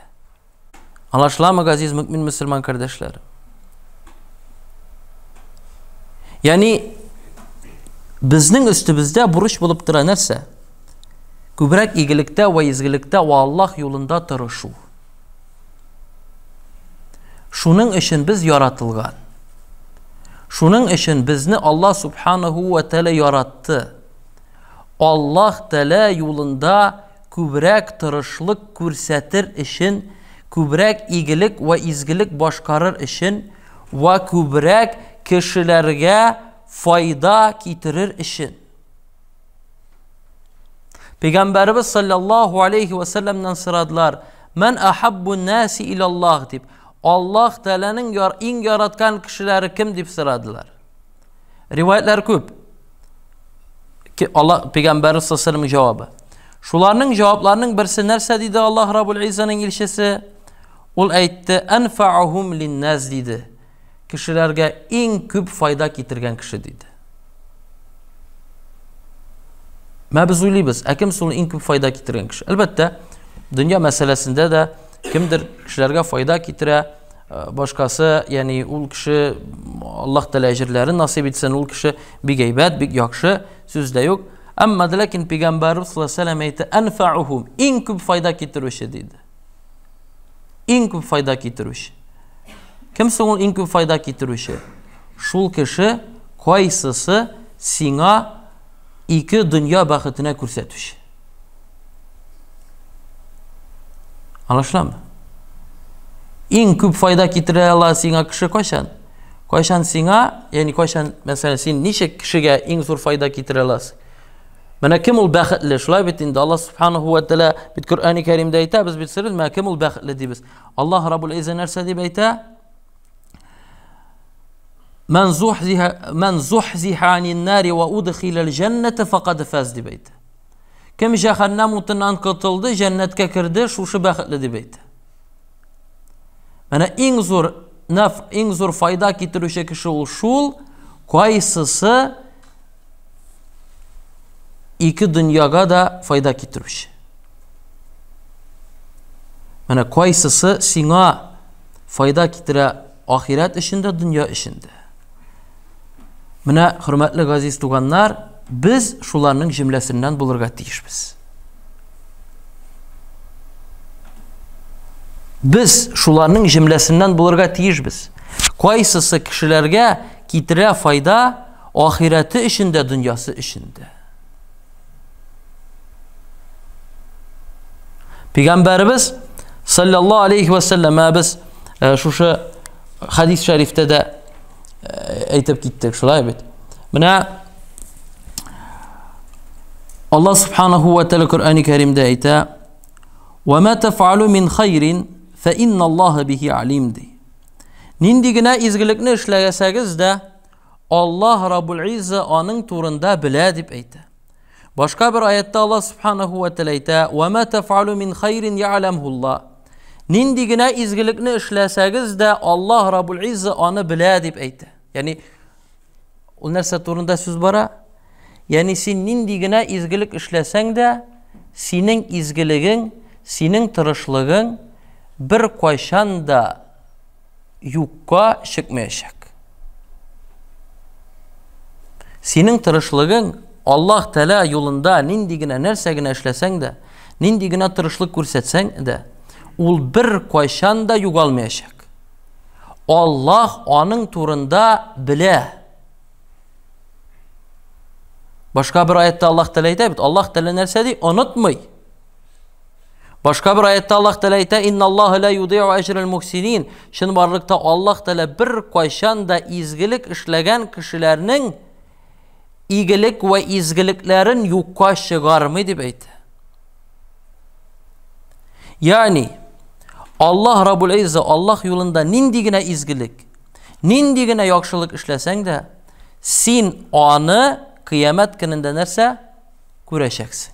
Аңлашыламы, газиз мөмин мөселман кардәшләр? Ягъни безнең өстебездә бурыч булып тора нәрсә? Күбрәк игелектә вә изгелектә вә Аллаһ юлында тырышу. Шуның өчен без яратылган. Шуның өчен безне Аллаһ субханаһу ва тәгалә яратты. Аллаһ Тәгалә юлында күбрәк тырышлык күрсәтер өчен, күбрәк игелек вә изгелек башкарыр өчен вә күбрәк кешеләргә файда китерер өчен. Пәйгамбәребез саллаллаһу алейхи ва сәлләмнән сорадылар: "Ман ахаббу наси илаллаһ" дип. Аллаһ Тәгаләнең иң яраткан кешеләре кем дип сорадылар. Риваятлар күп. Аллаһ Пәйгамбәребез саллаллаһу алейхи җавабы. Шуларның җавапларының берсе нәрсә диде Аллаһ Раббул Иззаның илчесе? Ул әйтте: "Анфаухум линнас" диде. Кешеләргә иң күп файда китергән кеше диде. Мә без уйлыйбыз, ә кем шул иң күп файда китергән кеше? Әлбәттә, дөнья мәсьәләсендә дә кемдер кешеләргә файда китерә, башкасы, ягъни ул кеше Аллаһ Тәгалә әҗерләрен насыйп итсен, ул кеше бик әйбәт, бик яхшы, сүз дә юк. Әмма ләкин Пәйгамбәрбез саллаллаһу алейһи ва сәлләм әйтте, "Анфаухум", иң күп файда китерүче диде. Иң күп файда китерүче. Кем соң ул иң күп файда китерүче? Шул кеше, кайсысы сиңа ике дөнья бәхетенә күрсәтүче. Аңлашыламы? Иң күп файда китерә ала сиңа кеше кайчан? Кайчан сиңа, ягъни кайчан, мәсәлән, син ничек кешегә иң зур файда китерә аласың? Менә кем ул бәхетле? Шулай бит инде Аллаһ субханаһу ва тааля бит Коръәни Кәримдә әйтә, без бит сорыйбыз, менә кем ул бәхетле дибез. Аллаһ Раббул Иззә нәрсә дип әйтә? Ман зухзиха ман зухзиха анин нари ва удхилал җанната факад фаз дип әйтә. Кем җәһәннәм утыннан котылды, җәннәткә керде, шушы бәхетле дип әйтә. Менә иң зур нәф, иң зур файда китерүче кеше ул шул, кайсысы ике дөньяга да файда китерүче. Менә кайсысы сиңа файда китерә ахирәт өчен дә, дөнья өчен дә. Менә, хөрмәтле газиз туганнар, без шуларның җөмләсеннән булырга тиешбез. Без шуларның җөмләсеннән булырга тиешбез. Кайсысы кешеләргә китерә файда ахирәте өчен дә, дөньясы өчен дә. Пәйгамбәребез саллаллаһу алейхи ва сәлләм без э, шушы хадис шәрифтә дә э, әйтеп киттек, шулай бит. Менә Аллаһ субханаху ва тааля Коръәни Кәримдә әйтә: "Ва ма тафалу мин хайрин фа инналлаһа бихи алим" ди. Нинди генә изгелекне эшләсәгез дә, Аллаһ Раббул Изза аның турында белә дип әйтә. Башка бер аятта Аллаһ субханаху ва тааля әйтә: "Ва ма тафалу мин хайрин я'ламхуллаһ". Нинди генә изгелекне эшләсәгез дә, Аллаһ Раббул Изза аны белә дип әйтә. Ягъни ул нәрсә турында сүз бара? Ягъни син нинди генә изгелек эшләсәң дә, синең изгелегең, синең тырышлыгың бер кайчан да юкка чыкмаячак. Синең тырышлыгың Аллаһ Тәгалә юлында нинди генә нәрсә генә эшләсәң дә, нинди генә тырышлык күрсәтсәң дә, ул бер кайчан да югалмаячак. Аллаһ аның турында белә. Башка бер аятта Аллаһ Тәгалә әйтә бит, Аллаһ Тәгалә нәрсә ди? Онытмый. Башка бер аятта Аллаһ Тәгалә әйтә, "Инналлаһа ла юдиу әҗрәл мухсинин." Чынбарлыкта Аллаһ Тәгалә бер кайчан да изгелек эшләгән кешеләрнең игелек вә изгелекләрен юкка чыгармый дип әйтә. Ягъни Аллаһ Раббул Изза Аллаһ юлында нинди генә изгелек, нинди генә яхшылык эшләсәң дә, син аны кыямәт көнендә нәрсә күрәчәксең.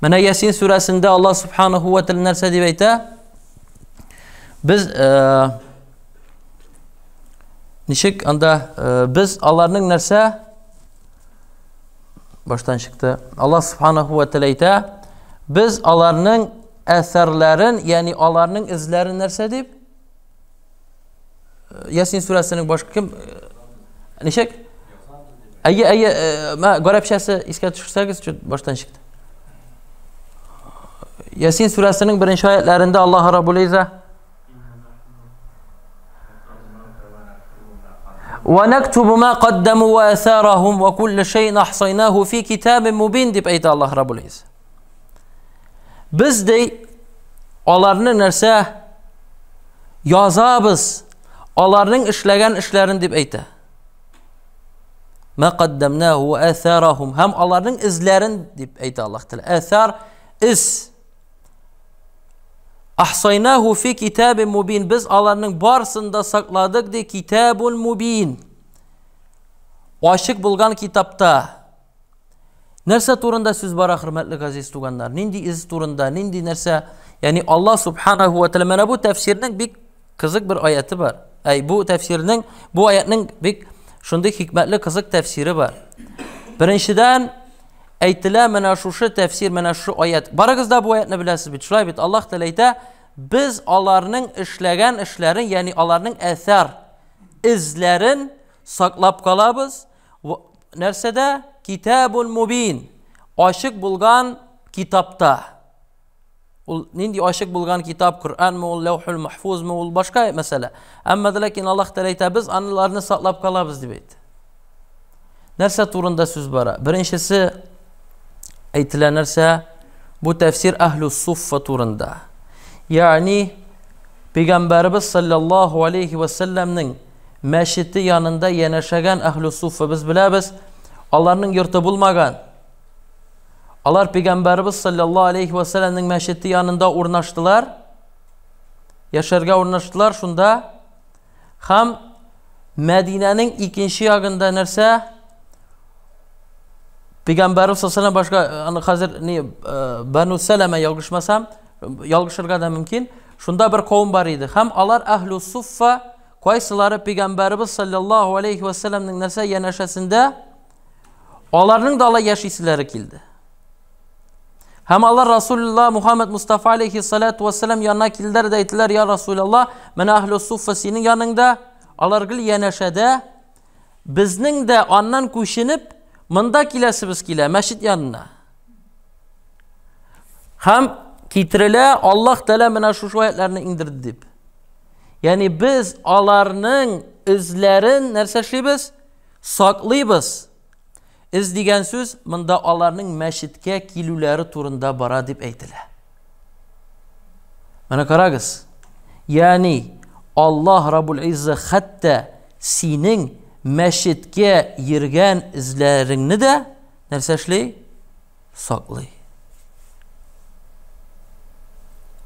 Менә Ясин сүрәсендә Аллаһ субханаху ва тәгалә нәрсә дип әйтә? Без э, ничек анда э, без аларның нәрсә баштан чыкты. Аллаһ субханаху ва тәгалә әйтә, без аларның әсәрләрен, ягъни аларның эзләрен нәрсә дип? Ясин сүрәсенең баш кем ничек? Әйе, әйе, мә гарәпчәсе искә төшерсәгез, чут баштан чыкты. Ясин сүрәсенең беренче аятларында Аллаһ Раббул Изза ونكتب ما قدموا وآثارهم وكل شيء أحصيناه في كتاب مبين дип әйтә Аллаһ Раббул Изза. Без ди аларны нәрсә язабыз, аларның эшләгән эшләрен дип әйтә. Ма каддамнаху ва атharahum һәм аларның эзләрен дип әйтә Аллаһ Тәгалә. Әсар из. Ахсайнаху фи китабин мубин. Без аларның барысын да сакладык ди китабун мубин. Ачык булган китапта. Нәрсә турында сүз бара, хөрмәтле газиз туганнар? Нинди из турында, нинди нәрсә? Ягъни Аллаһ субханаху ва тәгалә менә бу тәфсирнең бик кызык бер аяты бар. Әй, бу тәфсирнең, бу аятның бик шундый хикмәтле кызык тәфсире бар. Беренчедән, әйтелә менә шушы тәфсир, менә шушы аят. Барыгыз да бу аятны беләсез бит. Шулай бит, Аллаһ Тәгалә әйтә, без аларның эшләгән эшләрен, ягъни аларның әсәр эзләрен саклап калабыз Нәрсәдә? Китабун мубин. Ачык булган китапта. Ул нинди ачык булган китап, Коръәнме ул, Ләүхул Махфузмы ул, башка мәсьәлә. Әмма дә ләкин Аллаһ Тәгалә әйтә, без анларны саклап калабыз дип әйтте. Нәрсә турында сүз бара? Беренчесе әйтелә нәрсә? Бу тәфсир әһлү суффа турында. Ягъни Пәйгамбәрбез саллаллаһу алейхи ва сәлләмнең мәчете янында янәшәгән әһлү суфа без беләбез, аларның йорты булмаган. Алар пәйгамбәрбез саллаллаһу алейхи ва сәлләмнең мәчете янында урнаштылар. Яшәргә урнаштылар шунда. Һәм Мәдинәнең икенче ягында нәрсә? Пәйгамбәрбез саллаллаһу алейхи башка аны хәзер ни Бану Сәләмә ялгышмасам, ялгышырга да мөмкин. Шунда бер кавым бар иде. Һәм алар әһлү суффа, кайсылары пәйгамбәребез саллаллаһу алейхи ва сәлламнең нәрсә янәшәсендә, аларның да алай яшиселәре килде. Һәм алар Расулулла Мухаммад Мустафа алейхи салату вассалам янына килделәр дә әйттеләр, я Расулалла, менә әһлү суффа синең яныңда, алар гел янәшәдә, безнең дә аннан күченеп, монда киләсебез килә, мәчет янына. Һәм китерелә, Аллаһ Тәгалә менә шушы аятларны иңдерде дип. Ягъни без аларның эзләрен нәрсә эшлибез? Саклыйбыз. Эз дигән сүз монда аларның мәчеткә килүләре турында бара дип әйтелә. Менә карагыз. Ягъни Аллаһ Раббул Изза хәтта синең мәчеткә йөргән эзләреңне дә нәрсә эшли? Саклый.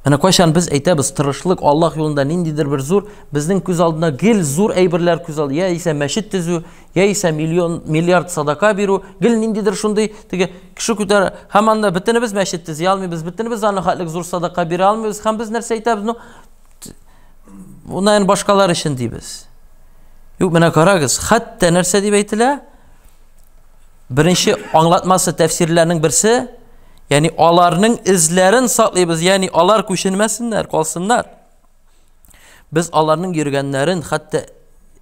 Менә кайчан без әйтәбез, тырышлык Аллаһ юлында ниндидер бер зур, безнең күз алдына гел зур әйберләр күз алды, яисә мәчет төзү, яисә миллион, миллиард садака бирү, гел ниндидер шундый теге кеше күтәрә, һәм анда бөтенебез мәчет төзи алмыйбыз, бөтенебез аны хәтлек зур садака бирә алмыйбыз, һәм без нәрсә әйтәбез, ну, уны башкалар өчен дибез. Юк, менә карагыз, хәтта нәрсә дип әйтелә? Беренче аңлатмасы тәфсирләрнең берсе, ягъни аларның эзләрен саклыйбыз, ягъни алар күченмәсеннәр, калсыннар. Без аларның йөргәннәрен, хәтта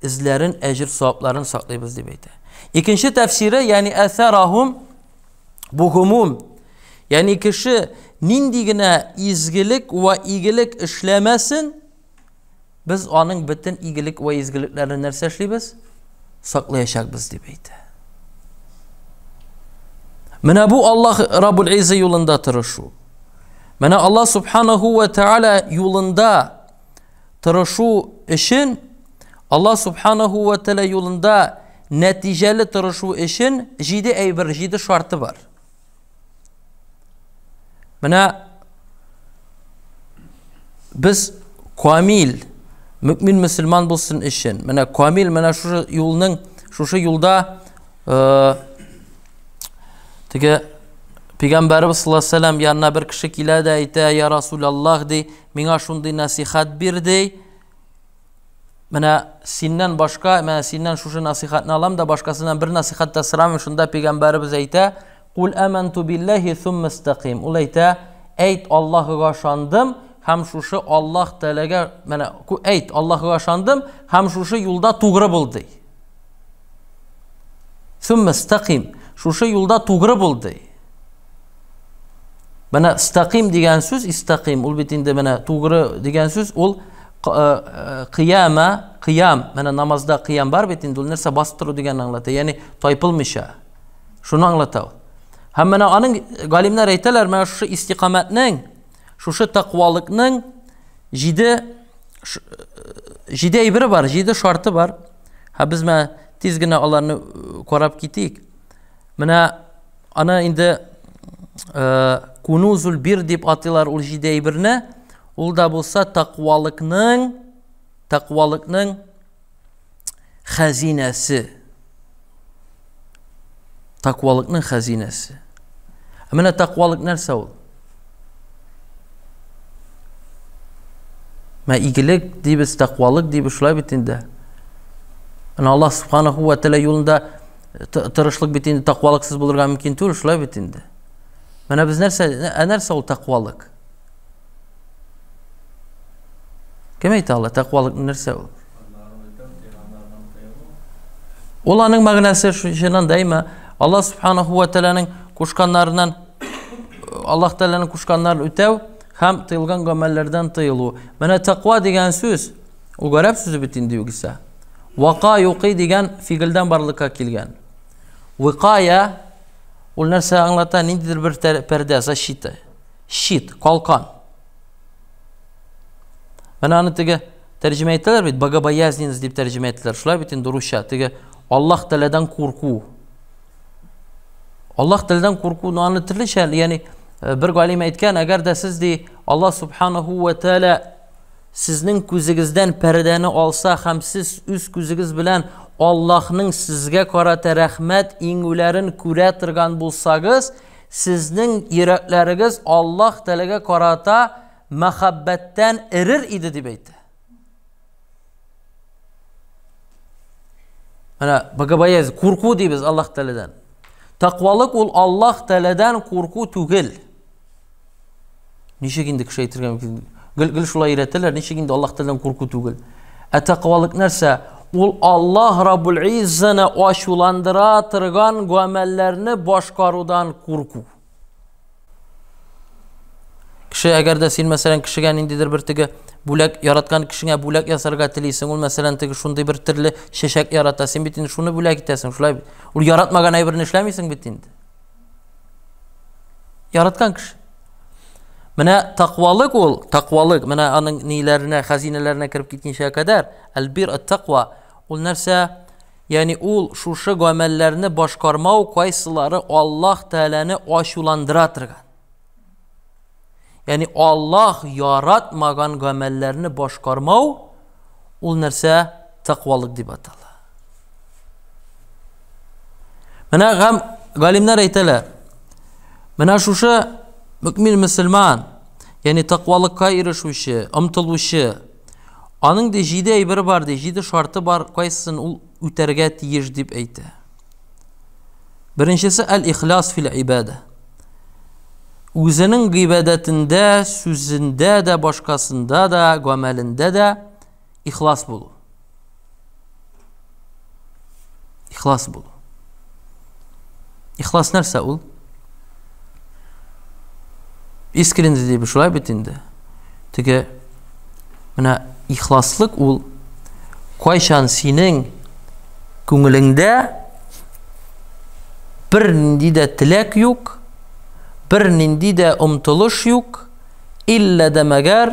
эзләрен, әҗер савапларын саклыйбыз дип әйтә. Икенче тәфсире, ягъни әсәрахум бу гумум. Ягъни кеше нинди генә изгелек вә игелек эшләмәсен, Без аның бөтен игелек вә изгелекләрен нәрсә эшлибез? Саклаячакбыз дип әйтә. Менә бу Аллаһ Раббул Изза юлында тырышу. Менә Аллаһ Субханаху ва Тааля юлында тырышу өчен, Аллаһ Субханаху ва Тааля юлында нәтиҗәле тырышу өчен җиде әйбер, җиде шарты бар. Менә без камил мөмин мөселман булсын өчен, менә камил менә шушы юлның, шушы юлда э, теге Пәйгамбәребез саллаллаһу алейһи вәсәлләм янына бер кеше килә дә әйтә, я Расулаллаһ ди, миңа шундый насихат бир ди. Менә синнән башка, менә синнән шушы насихатны алам да башкасыннан бер насихат та сорамыйм. Шунда пәйгамбәребез әйтә, Кул аманту биллаһи сумма истаким. Ул әйтә, әйт Аллаһыга ышандым һәм шушы Аллаһ Тәгаләгә, менә әйт Аллаһыга ышандым һәм шушы юлда тугры бул ди. Сумма истаким. Шушы юлда тугры бул ди. Менә стаким дигән сүз, истаким, ул бит инде менә тугры дигән сүз, ул кыяма, кыям, менә намазда кыям бар бит инде, ул нәрсә басып тору дигәнне аңлата, ягъни тайпылмыйча. Шуны аңлата ул. Һәм менә аның галимнәр әйтәләр, менә шушы истикамәтнең, шушы тәкъвалыкның җиде җиде әйбере бар, җиде шарты бар. Һәм без менә тиз генә аларны карап китик. Менә Аны инде кунузул бир дип атыйлар ул җиде әйберне. Ул да булса тәкъвалыкның тәкъвалыкның хәзинәсе. Тәкъвалыкның хәзинәсе. Ә менә тәкъвалык нәрсә ул? Мә игелек дибез, тәкъвалык дибез, шулай бит инде. Менә Аллаһ субханаху ва тәгалә юлында тырышлык бит инде тәкъвалыксыз булырга мөмкин түгел, шулай бит инде. Менә без нәрсә, ә нәрсә ул тәкъвалык? Кем әйтә ала, тәкъвалык нәрсә ул? Ул аның мәгънәсе чыннан да әйме, Аллаһ субханаху ва тәгаләнең кушканнарыннан Аллаһ Тәгаләнең кушканнарын үтәү һәм тыелган гамәлләрдән тыелу. Менә тәкъва дигән сүз, ул гарәп сүзе бит инде югыйсә. Вака юкый дигән фигыльдән барлыкка килгән. Викая ул нәрсә аңлата? Ниндидер бер пәрдә, защита. Щит, калкан. Менә аны теге тәрҗемә итәләр бит, богобоязненность дип тәрҗемә итәләр. Шулай бит инде русча. Теге Аллаһ Тәгаләдән курку. Аллаһ Тәгаләдән курку, но аны төрлечә, ягъни э, бер галим әйткән, әгәр дә сез ди, Аллаһ субханаху ва тааля сезнең күзегездән пәрдәне алса һәм сез үз күзегез белән Аллаһның сезгә карата рәхмәт иңүләрен күрә торган булсагыз, сезнең йөрәкләрегез Аллаһ Тәгаләгә карата мәхәббәттән эрер иде дип әйтә. Менә богобоязнь, курку дибез Аллаһ Тәгаләдән. Тәкъвалык ул Аллаһ Тәгаләдән курку түгел. Ничек инде кеше әйтергә мөмкин? Гел-гел шулай өйрәтәләр, ничек инде Аллаһ Тәгаләдән курку түгел? Ә тәкъвалык нәрсә? Ул Аллаһ Раббул Иззаны ачуландыра торган гамәлләрне башкарудан курку. Кеше, әгәр дә син, мәсәлән, кешегә ниндидер бер теге бүләк, яраткан кешеңә бүләк ясарга телисең, ул, мәсәлән, теге шундый бер төрле чәчәк ярата, син бит инде шуны бүләк итәсең, шулай бит. Ул яратмаган әйберне эшләмисең бит инде. Яраткан кеше. Менә тәкъвалык ул, тәкъвалык, менә аның ниләренә, хәзинәләренә кереп киткәнчә кадәр, әлбир ат-тәкъва, ул нәрсә? Ягъни ул шушы гамәлләрне башкармау кайсылары Аллаһ Тәгаләне ачуландыра торган. Ягъни Аллаһ яратмаган гамәлләрне башкармау ул нәрсә? Тәкъвалык дип атала. Менә гам галимнәр әйтәләр. Менә шушы мөмин мөселман, ягъни тәкъвалыкка ирешүче, омтылучы, аның ди җиде әйбер бар ди, җиде шарты бар, кайсысын ул үтәргә тиеш дип әйтә. Беренчесе әл-ихлас фил ибада. Үзенең гыйбадәтендә, сүзендә дә, башкасында да, гамәлендә дә ихлас булу. Ихлас булу. Ихлас нәрсә ул? Искренне дип шулай бит инде. Теге менә ихласлык ул кайчан синең күңелеңдә бер нинди дә теләк юк, бер нинди дә омтылыш юк, иллә дә мәгәр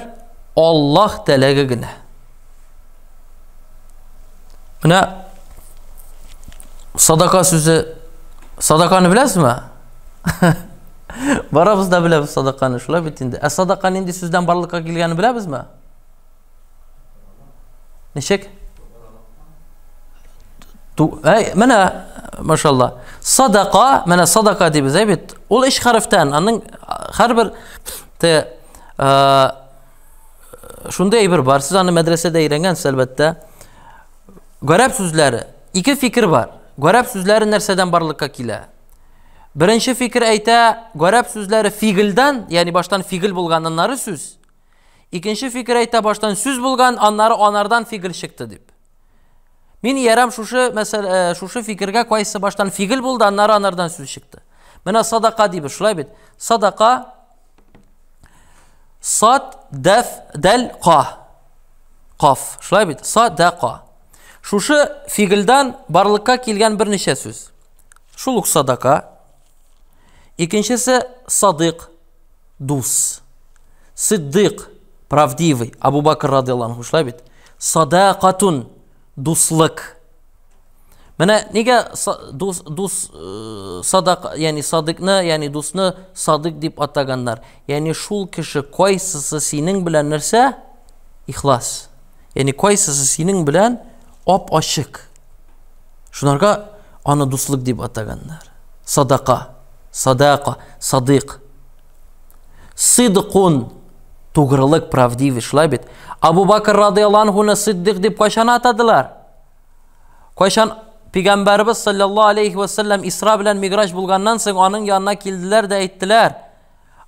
Аллаһ теләге генә. Менә садака сүзе, садаканы беләсезме? Барыбыз да беләбез садаканы, шулай бит инде. Ә садака нинди сүздән барлыкка килгәнен беләбезме? Ничек? Әй, менә, машалла. Садака, менә садака дибез, әй бит. Ул өч хәрефтән, аның һәрбер те шундый әйбер бар. Сез аны мәдрәсәдә өйрәнгәнсез, әлбәттә. Гарәп сүзләре. Ике фикер бар. Гарәп сүзләре нәрсәдән барлыкка килә? Беренче фикер әйтә, гарәп сүзләре фигыльдән, ягъни баштан фигыль булган, аннары сүз. Икенче фикер әйтә, баштан сүз булган, аннары анардан фигыль чыкты дип. Мин иярәм шушы мәсәл, шушы фикергә, кайсы баштан фигыль булды, аннары анардан сүз чыкты. Менә садака дибез, шулай бит. Садака сад дәф дәл ка. Каф. Шулай бит. Садака. Шушы фигыльдән барлыкка килгән берничә сүз. Шул ук садака. Икенчесе садык, дус. Сиддык, правдивый. Абу Бакр радиаллаху анху, шулай бит. Садакатун, дуслык. Менә нигә дус, дус, садак, ягъни садыкны, ягъни дусны садык дип атаганнар. Ягъни шул кеше кайсысы синең белән нәрсә? Ихлас. Ягъни кайсысы синең белән ап-ачык. Шунарга аны дуслык дип атаганнар. Садака, садака, садык. Сидкун, тугрылык, правдивый, шулай бит. Абу Бакр радиаллаху анхуны сиддик дип кайчан атадылар? Кайчан Пәйгамбәрбез саллаллаһу алейхи ва саллям Исра белән Миграҗ булганнан соң аның янына килделәр дә әйттеләр: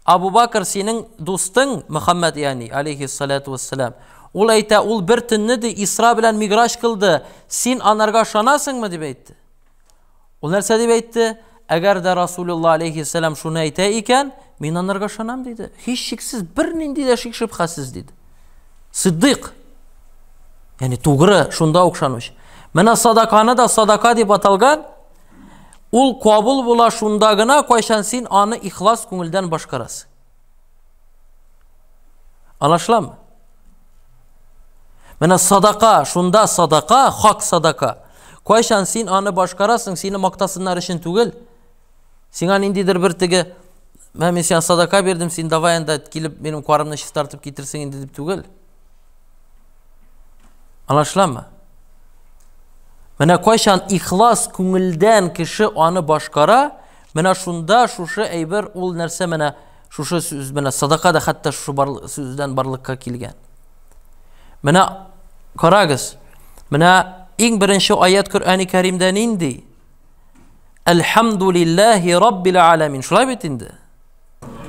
Абу Бакр синең дустың Мөхәммәд ягъни алейхиссалату вассалам. Ул әйтә, ул бер төнне ди Исра белән Миграҗ кылды. Син анарга ышанасыңмы дип әйтте. Ул нәрсә дип әйтте? Әгәр дә Расулулла алейхиссалам шуны әйтә икән, мин анарга ышанам диде. Һичшиксез, бернинди дә шик шөбһәсез диде. Сиддык. Ягъни тугры, шунда ук ышанучы. Менә садаканы да садака дип аталган. Ул кабул була шунда гына, кайчан син аны ихлас күңелдән башкарасың. Аңлашыламы? Менә садака, шунда садака, хак садака. Кайчан син аны башкарасың, сине мактасыннар өчен түгел. Сиңа ниндидер бер теге, мә мин сиңа садака бирдем, син давай анда килеп минем карымны чистартып китерсең инде дип түгел. Аңлашыламы? Менә кайчан ихлас күңелдән кеше аны башкара, менә шунда шушы әйбер ул нәрсә менә Шушы сүз менә садака да хәтта шушы бар, сүздән барлыкка килгән. Менә карагыз, менә иң беренче аят Коръәни Кәримдә нинди? Әлхәмдулиллаһи раббил аламин. Шулай бит инде.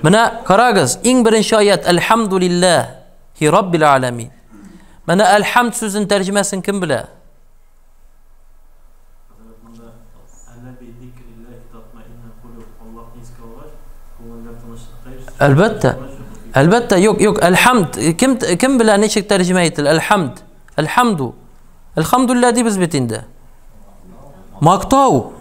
Менә карагыз, иң беренче аят Әлхәмдулиллаһи раббил аламин. Менә әлхәмд сүзен тәрҗемәсен кем белә? Әлбәттә. Әлбәттә, юк, юк, әлхәмд. Кем кем белә ничек тәрҗемә ителә? Әлхәмд. Әлхәмду. Әлхәмдулилла дибез бит инде. Мактау.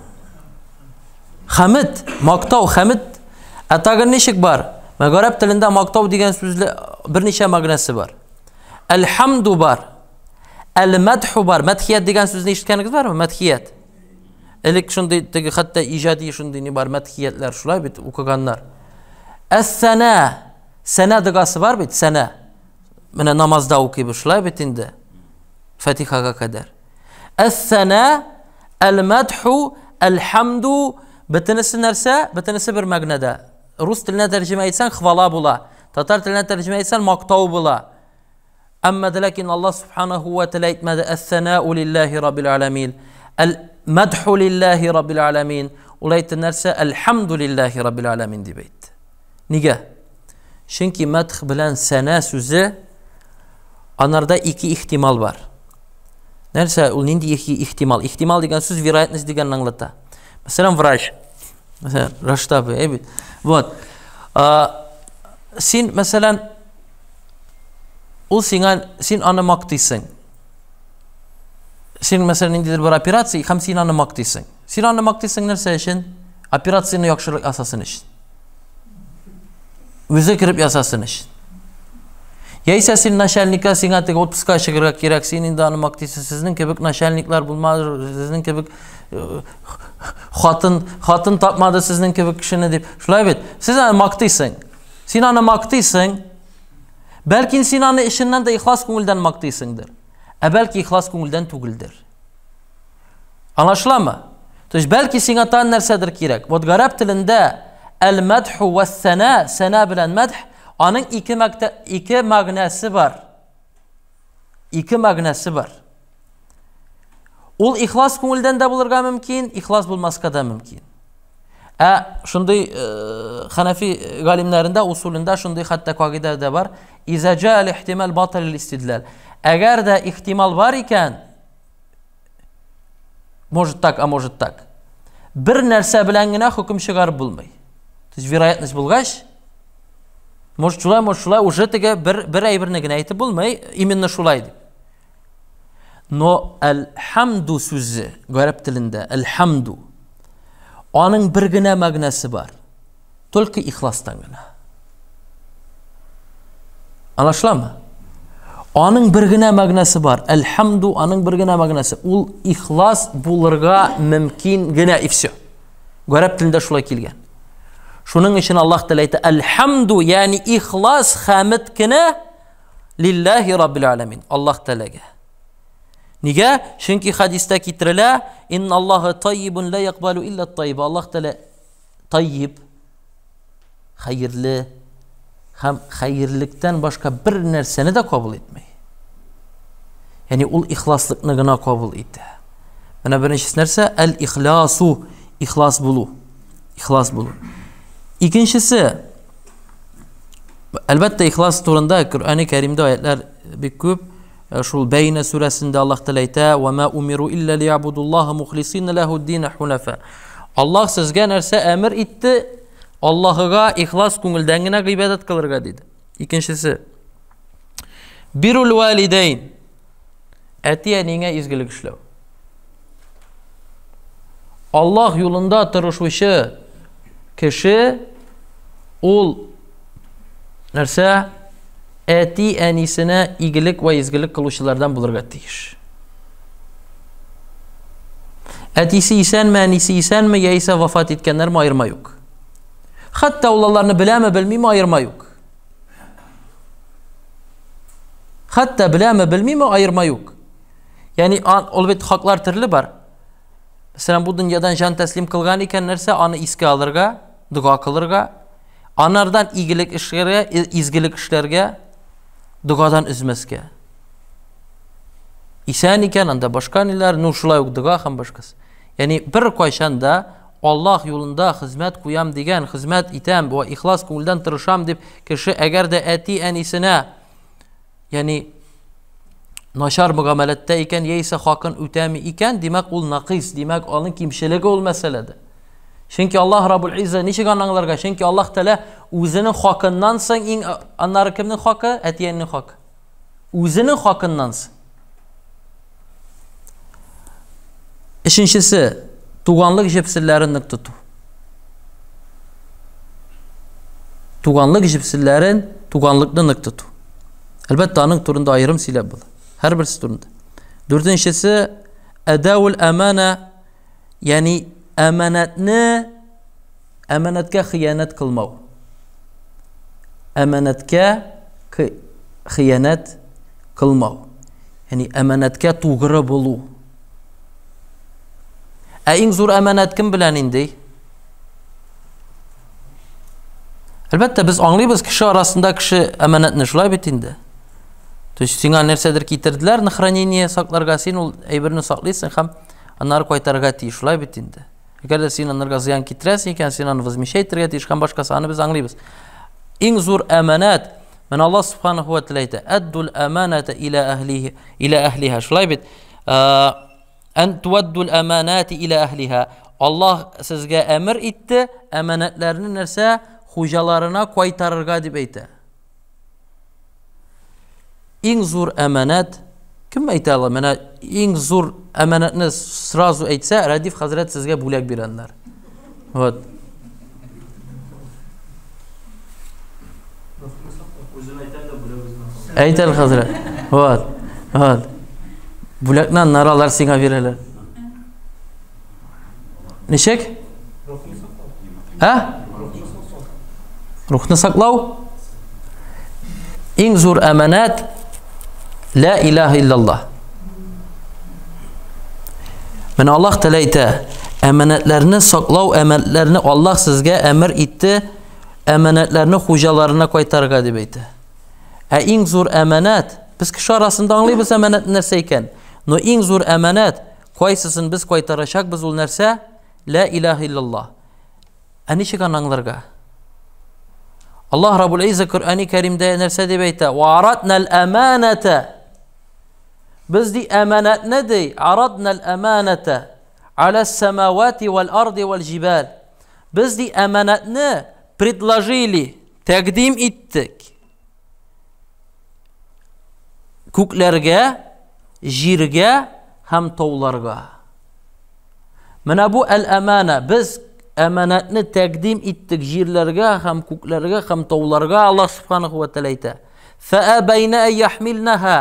Хәмид, мактау, хәмид. Ә тагын ничек бар? Мәгарәп телендә мактау дигән сүзле берничә мәгънәсе бар. Әлхәмду бар. Әл-мәдху бар. Мәдхият дигән сүзне ишеткәнегез бармы? Мәдхият. Элек шундый теге хәтта иҗади шундый ни бар мәдхиятләр шулай бит укыганнар. Әс-сәнә. Сәнә догасы бар бит, сәнә. Менә намазда укыйбыз шулай бит инде. Фатихага кадәр. Әс-сәнә, әл-мәдху, әл-хамду бөтенесе нәрсә? Бөтенесе бер мәгънәдә. Рус теленә тәрҗемә итсәң хвала була. Татар теленә тәрҗемә итсәң мактау була. Әмма дә ләкин Аллаһ субханаху ва тәгалә әйтмәде әс-сәнау лиллаһи раббил аламин. Әл-мадху лиллаһи раббил аламин. Ул әйтте нәрсә? Әлхәмдулиллаһи раббил аламин дип әйтте. Нигә? Чөнки мадх белән сәнә сүзе анарда ике ихтимал бар. Нәрсә ул нинди ике ихтимал? Ихтимал дигән сүз вероятность дигәнне аңлата. Мәсәлән, врач. Мәсәлән, врач табы, әй бит. Вот. Син, мәсәлән, ул сиңа, син аны мактыйсың. Син, мәсәлән, ниндидер бер операция, һәм син аны мактыйсың. Син аны мактыйсың нәрсә өчен? Операцияне яхшырак ясасын өчен. Үзе кереп ясасын өчен. Яисә син начальникка сиңа теге отпуска чыгарга кирәк, син инде аны мактыйсың. Сезнең кебек начальниклар булмады, сезнең кебек э, хатын, хатын тапмады сезнең кебек кешене дип. Шулай бит? Сез аны мактыйсың. Син аны мактыйсың. Бәлки син аны эченнән дә ихлас күңелдән мактыйсыңдыр. Ә бәлки ихлас күңелдән түгелдер. Аңлашыламы? То есть бәлки сиңа тагын нәрсәдер кирәк. Вот гарәп телендә әл-мадху вәс-сана, сана белән мадх, аның ике мәктә, ике мәгънәсе бар. Ике мәгънәсе бар. Ул ихлас күңелдән дә булырга мөмкин, ихлас булмаска да мөмкин. Ә шундый э, ханафи галимнәрендә усулында шундый хәтта кагыйдә дә бар. Иза җа ихтимал батал истидлал. Әгәр дә ихтимал бар икән, может так, а может так. Бер нәрсә белән генә хөкем чыгарып булмый. То есть вероятность булгач, может шулай, может шулай, уже теге бер, бер әйберне генә әйтеп булмый, именно шулай дип. Но әл-хамду сүзе гарәп телендә әл-хамду аның бер генә мәгънәсе бар. Только ихластан гына. Аңлашыламы? Аның бер генә мәгънәсе бар. Әл-хамду аның бер генә мәгънәсе. Ул ихлас булырга мөмкин генә и все. Гарәп телендә шулай килгән. Шуның өчен Аллаһ Тәгалә әйтә, әл-хамду, ягъни ихлас хәмд кенә Лилләһи раббил аламин. Аллаһ Тәгаләгә. Нигә? Чөнки хадистә китерелә, инналлаһа тайибун ла якбалу илла тайиб. Аллаһ Тәгалә тайиб, хәерле һәм хәерлектән башка бер нәрсәне дә кабул итми. Ягъни ул ихласлыкны гына кабул итә. Менә беренчесе нәрсә? Әл-ихласу, ихлас булу. Ихлас булу. Икенчесе, Әлбәттә, ихлас турында Коръәни Кәримдә аятлар бик күп. Э, шул Бәйнә сүрәсендә Аллаһ Тәгалә әйтә: "Ва ма умиру илля лиябудуллаһа мухлисина лахуд-дин хунафа". Аллаһ сезгә нәрсә әмер итте? Аллаһыга ихлас күңелдән генә гыйбадәт кылырга диде. Икенчесе. Бирул валидайн. Әти-әниңә изгелек эшләү. Аллаһ юлында тырышучы кеше ул нәрсә? Әти-әнисенә игелек вә изгелек кылучылардан булырга тиеш. Әтисе исәнме, әнисе исәнме, яисә вафат иткәннәрме, аерма юк. Хәтта ул аларны беләме, белмиме, аерма юк. Хәтта беләме, белмиме, аерма юк. Ягъни ул бит хаклар төрле бар. Мәсәлән, бу дөньядан җан тәслим кылган икән нәрсә, аны искә алырга, дога кылырга. Анардан игелек эшләргә, изгелек эшләргә, догадан өзмәскә. Исән икән, анда башка ниләр, ну шулай ук дога һәм башкасы. Ягъни бер кайчан да Аллаһ юлында хезмәт куям дигән, хезмәт итәм, бу ихлас күңелдән тырышам дип кеше әгәр дә әти-әнисенә ягъни начар мөгамәләттә икән, яисә хакын үтәми икән, димәк ул накыйс, димәк аның кимчелеге ул мәсьәләдә. Чөнки Аллаһ Раббул Изза ничек аны аңларга? Чөнки Аллаһ Тәгалә үзенең хакыннан соң иң аннары кемнең хакы? Әти-әнинең хакы. Үзенең хакыннан соң. Өченчесе, туганлык җепселләрен нык тоту. Туганлык җепселләрен, туганлыкны нык тоту. Әлбәттә, аның турында аерым сөйләп була. Һәрберсе турында. Дүртенчесе, әдәул әмана, ягъни әманәтне әманәткә хыянәт кылмау. Әманәткә хыянәт кылмау. Ягъни әманәткә тугры булу. Ә иң зур әманәт кем белән инде? Әлбәттә, без аңлыйбыз, кеше арасында кеше әманәтне шулай бит инде. То есть сиңа нәрсәдер китерделәр на хранение сакларга, син ул әйберне саклыйсың һәм аннары кайтарырга тиеш, шулай бит инде. Әгәр дә син анарга зыян китерәсең икән, син аны возмещать итәргә тиеш һәм башкасы, аны без аңлыйбыз. Иң зур әманәт, менә Аллаһ субханаху ва тәгалә әйтә, әддул әманата иля әһлихи, иля әһлиха. Шулай бит. Ән туаддул әманати иля әһлиха. Аллаһ сезгә әмер итте, әманәтләрне нәрсә хуҗаларына кайтарырга дип әйтә. Иң зур әманәт кем әйтә ала? Менә иң зур әманәтне сразу әйтсә, Рәдиф хәзрәт сезгә бүләк бирәннәр. Вот. Әйт әле, хәзрәт. Вот. Вот. Бүләкне аннары алар сиңа бирәләр. Ничек? Ә? Рухны саклау. Иң зур әманәт Ла илаһа иллаллаһ. Менә Аллаһ Тәгалә әйтә, әманәтләрне саклау, әманәтләрне Аллаһ сезгә әмер итте, әманәтләрне хуҗаларына кайтарырга дип әйтә. Ә иң зур әманәт, без кеше арасында аңлыйбыз әманәт нәрсә икән. Но иң зур әманәт Кайсысын без кайтарачакбыз ул нәрсә? Лә илаһ иллаллаһ. Ә ничек аны аңларга? Аллаһ Раббул Изза Коръәни Кәримдә нәрсә дип әйтә? Ва араднал аманата. Без ди әманәтне ди, араднал аманата аля самавати вал арди вал җибал. Без ди әманәтне предложили, тәкъдим иттек. Күкләргә, җиргә һәм тауларга. Менә бу әл-әмана. Без әманәтне тәкъдим иттек җирләргә һәм күкләргә һәм тауларга, Аллаһ субханаху ва тәгалә әйтә. Фәәбәйнә яхмилнаһа.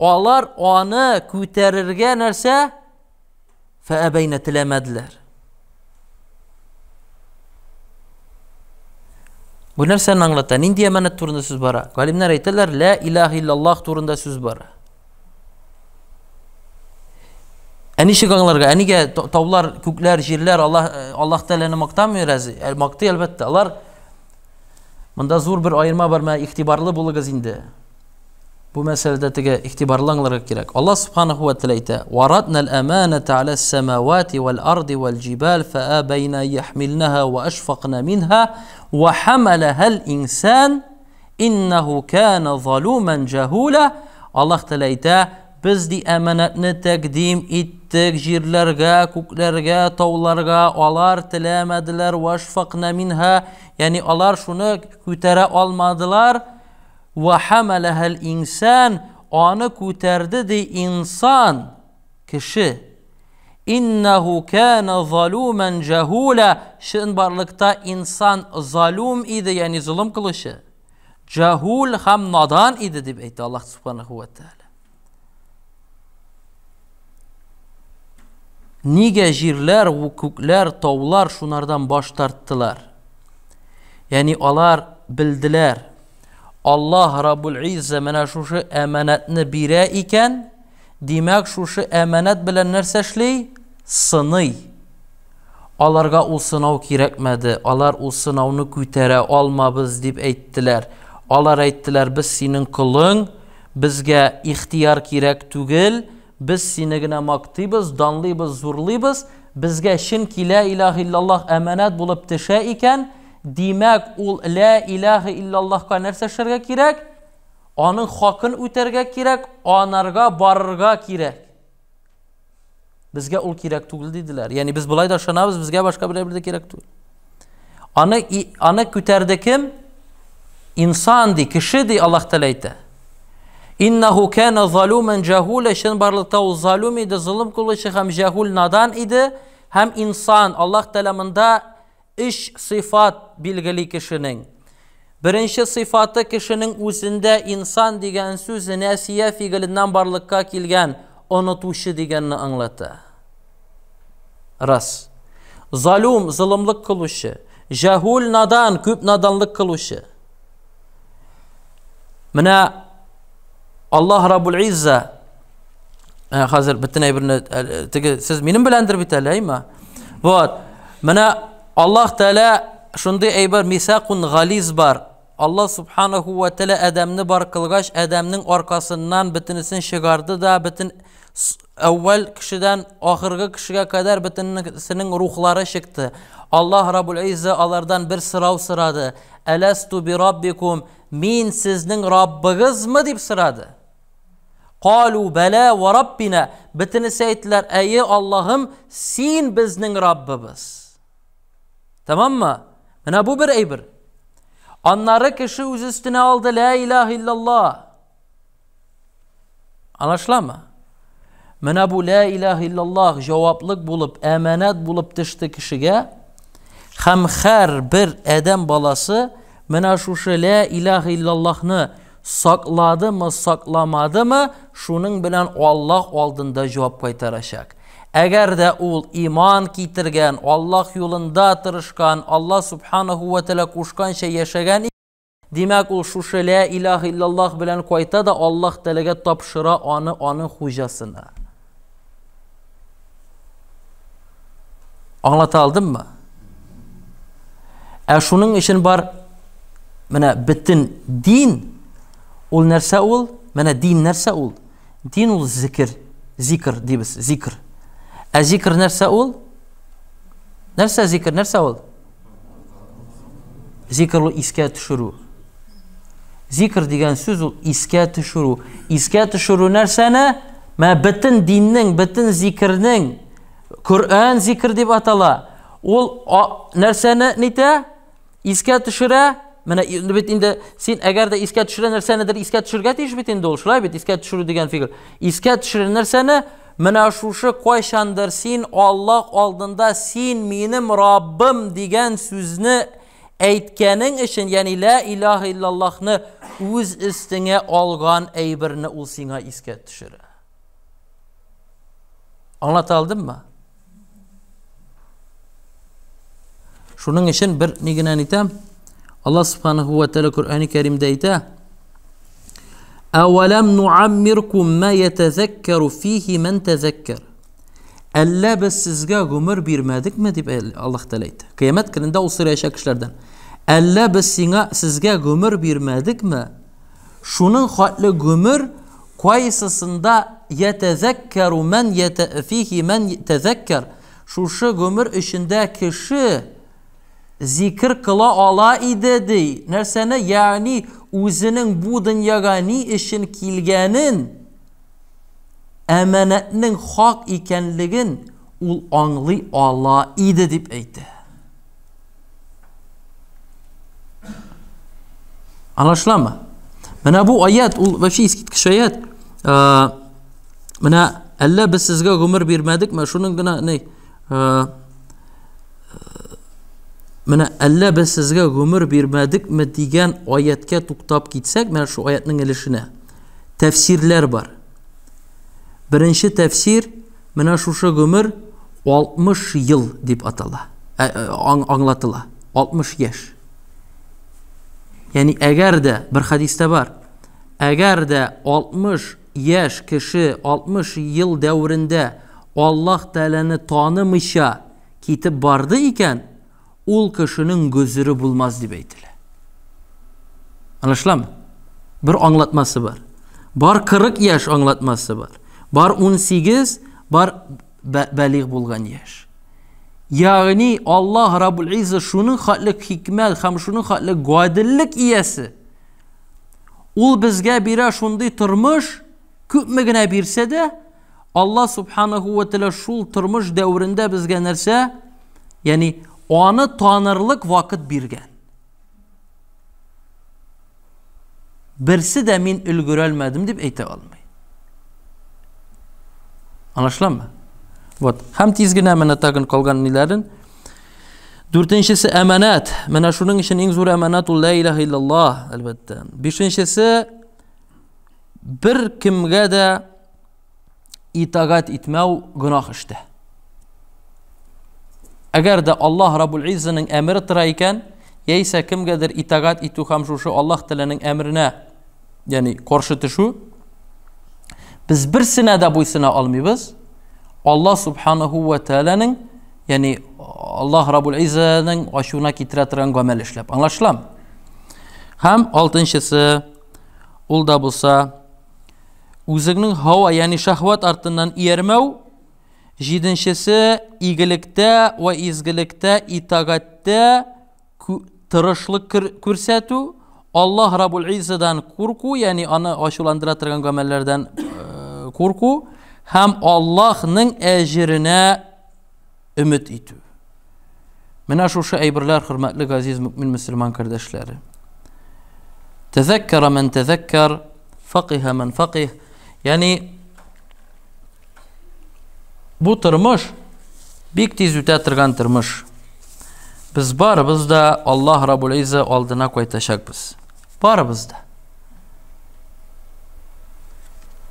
Алар аны күтәрергә нәрсә? Фәәбәйнә теләмәделәр. Бу нәрсәне аңлата? Нинди әманәт турында сүз бара? Галимнәр әйтәләр, лә илаһ иллаллаһ турында сүз бара. Ә ничек аңларга? Ә нигә таулар, күкләр, җирләр Аллаһ э, Аллаһ Тәгаләне мактамый рәзи? Ә, мактый әлбәттә. Алар монда зур бер аерма бар, менә игътибарлы булыгыз инде. Бу мәсьәләдә теге игътибарлы аңларга кирәк. Аллаһ субханаху ва тәгалә әйтә: "Вараднал аманата аля самавати вал арди вал җибал фаабайна яхмилнаха ва ашфакна минха ва хамалаха инсан иннаху кана залуман джахула". Аллаһ Тәгалә әйтә: "Без ди әманәтне тәкъдим иттек җирләргә, күкләргә, тауларга, алар теләмәделәр, ва ашфакна минха, ягъни алар шуны күтәрә алмадылар. Вә хәмәләһәл инсан, аны күтәрде ди инсан, кеше. Иннәһу кәнә залумән җәһүлә, чынбарлыкта инсан залум иде, ягъни золым кылучы. Җәһүл һәм надан иде дип әйтә Аллаһ субханаху ва тәгалә. Нигә җирләр, күкләр, таулар шунардан баш тарттылар? Ягъни алар белделәр. Аллаһ Раббул Изза менә шушы әманәтне бирә икән, димәк, шушы әманәт белән нәрсә эшли? Сыный. Аларга ул сынау кирәкмәде, алар ул сынауны күтәрә алмабыз дип әйттеләр. Алар әйттеләр, без синең колың, безгә ихтияр кирәк түгел, без сине генә мактыйбыз, данлыйбыз, зурлыйбыз, безгә чөнки лә илаһ иллаллаһ әманәт булып төшә икән, димәк, ул лә илаһ иллаллаһка нәрсә эшләргә кирәк? Аның хакын үтәргә кирәк, анарга барырга кирәк. Безгә ул кирәк түгел диделәр. Ягъни без болай да ышанабыз, безгә башка бер дә кирәк түгел. Аны аны күтәрде кем? Инсан ди, кеше ди Аллаһ Тәгалә әйтә. Иннаху кана залуман джахула, чынбарлыкта ул залум иде, золым кылучы һәм җахул надан иде, һәм инсан. Аллаһ Тәгалә монда Өч сыйфат билгели кешенең. Беренче сыйфаты кешенең үзендә инсан дигән сүз нәсия фигыленнән барлыкка килгән онытучы дигәнне аңлата. Рас. Залюм, золымлык кылучы. Җәһүл надан, күп наданлык кылучы. Менә Аллаһ Раббул Изза Ә, хәзер бөтен әйберне теге сез минем беләндер бит әле, әйме? Вот. Менә Аллаһ Тәгалә шундый әйбер мисакун гализ бар. Аллаһ субханаху ва тәгалә Адәмне бар кылгач, Адәмнең аркасыннан бөтенесен чыгарды да, бөтен әүвәл кешедән ахыргы кешегә кадәр бөтенесенең рухлары чыкты. Аллаһ Раббул Изза алардан бер сорау сорады. Әләсту би раббикум? Мин сезнең Раббыгызмы дип сорады. Калу бәлә ва раббина. Бөтенесе әйттеләр, әйе, Аллаһым, син безнең Раббыбыз. Тамаммы? Менә бу бер әйбер. Аннары кеше үз өстенә алды ла илаһ иллаллаһ. Аңлашыламы? Менә бу ла илаһ иллаллаһ җаваплык булып, әманәт булып төште кешегә. Һәм һәр бер адәм баласы менә шушы ла илаһ иллаллаһны Сакладымы, сакламадымы, шуның белән Аллаһ алдында җавап кайтарачак. Әгәр дә ул иман китергән, Аллаһ юлында тырышкан, Аллаһ субханаху ва тәгалә кушканча яшәгән, димәк, ул шушы лә илаһ иллаллаһ белән кайта да Аллаһ Тәгаләгә тапшыра аны аның хуҗасына. Аңлата алдыммы? Ә шуның өчен бар менә бөтен дин ул нәрсә ул? Менә дин нәрсә ул? Дин ул зикер, зикр дибез, зикр. Ә зикр нәрсә ул? Нәрсә зикр, нәрсә ул? Зикр ул искә төшерү. Зикр дигән сүз ул искә төшерү. Искә төшерү нәрсәне? Мә бөтен диннең, бөтен зикрнең Коръән зикр дип атала. Ул нәрсәне нитә? Искә төшерә. Менә бит инде син әгәр дә искә төшерә нәрсәнедер искә төшергә тиеш бит инде ул, шулай бит? Искә төшерү дигән фигыль. Искә төшерә нәрсәне? Менә шушы кайчандыр син Аллаһ алдында син минем Раббым дигән сүзне әйткәнең өчен, ягъни лә илаһ иллаллаһны үз өстеңә алган әйберне ул сиңа искә төшерә. Аңлата алдыммы? Шуның өчен бер ни генә әйтәм. Аллаһ субханаху ва тааля Коръәни Кәримдә әйтә: Әвәләм нуаммиркум ма ятазаккару фихи ман тазаккар. Әллә без сезгә гомер бирмәдекме дип Аллаһ Тәгалә әйтә. Кыямәт көнендә ул сораячак кешеләрдән. Әллә без сиңа сезгә гомер бирмәдекме? Шуның хәтле гомер кайсысында ятазаккару ман ята фихи ман тазаккар. Шушы гомер эчендә кеше зикер кыла ала иде ди. Нәрсәне? Ягъни үзенең бу дөньяга ни өчен килгәнен, әманәтнең хак икәнлеген ул аңлый ала иде дип әйтә. Аңлашыламы? Менә бу аят, ул вообще искиткеч аят. Менә әллә без сезгә гомер бирмәдекме? Шуның гына ни Менә әллә без сезгә гомер бирмәдекме дигән аяткә туктап китсәк, менә шу аятның өлешенә тәфсирләр бар. Беренче тәфсир менә шушы гомер 60 ел дип атала, аңлатыла. 60 яшь. Ягъни әгәр дә бер хәдистә бар, әгәр дә 60 яшь кеше 60 ел дәверендә Аллаһ Тәгаләне танымыйча китеп барды икән, ул кешенең гозере булмас дип әйтелә. Аңлашыламы? Бер аңлатмасы бар. Бар 40 яшь аңлатмасы бар. Бар 18, бар бәлигъ булган яшь. Ягъни Аллаһ Раббул Изза шуның хәтле хикмәт һәм шуның хәтле гаделлек иясе. Ул безгә бирә шундый тормыш, күпме генә бирсә дә, Аллаһ Субханаху ва Тәгалә шул тормыш дәверендә безгә нәрсә? Ягъни аны танырлык вакыт биргән. Берсе дә мин өлгерәлмәдем дип әйтә алмый. Аңлашыламы? Вот. Һәм тиз генә менә тагын калган ниләрен. Дүртенчесе әманәт. Менә шуның өчен иң зур әманәт ул ла илаһа иллаллаһ, әлбәттә. Бишенчесе бер кемгә дә итагать итмәү гөнаһ эштә. Әгәр дә Аллаһ Раббул Иззаның әмере тора икән, яисә кемгәдер итагать итү һәм шушы Аллаһ Тәгаләнең әмеренә, ягъни каршы төшү, без берсенә дә буйсына алмыйбыз. Аллаһ Субханаху ва Тәгаләнең, ягъни Аллаһ Раббул Иззаның ачуына китерә торган гамәл эшләп. Аңлашыламы? Һәм алтынчысы, ул да булса Үзеңнең һава, ягъни шәһват артыннан иярмәү. Җиденчесе, игелектә вә изгелектә, итагатьтә тырышлык күрсәтү, Аллаһ Раббул Иззадан курку, ягъни аны ачуландыра торган гамәлләрдән э, курку һәм Аллаһның әҗеренә өмет итү. Менә шушы әйберләр, хөрмәтле газиз мөмин мөселман кардәшләре. Тәзәккәра мән тәзәккәр, факиһа мән факиһ. Ягъни бу тормыш бик тиз үтә торган тормыш. Без барыбыз да Аллаһ Раббул Изза алдына кайтачакбыз. Барыбыз да.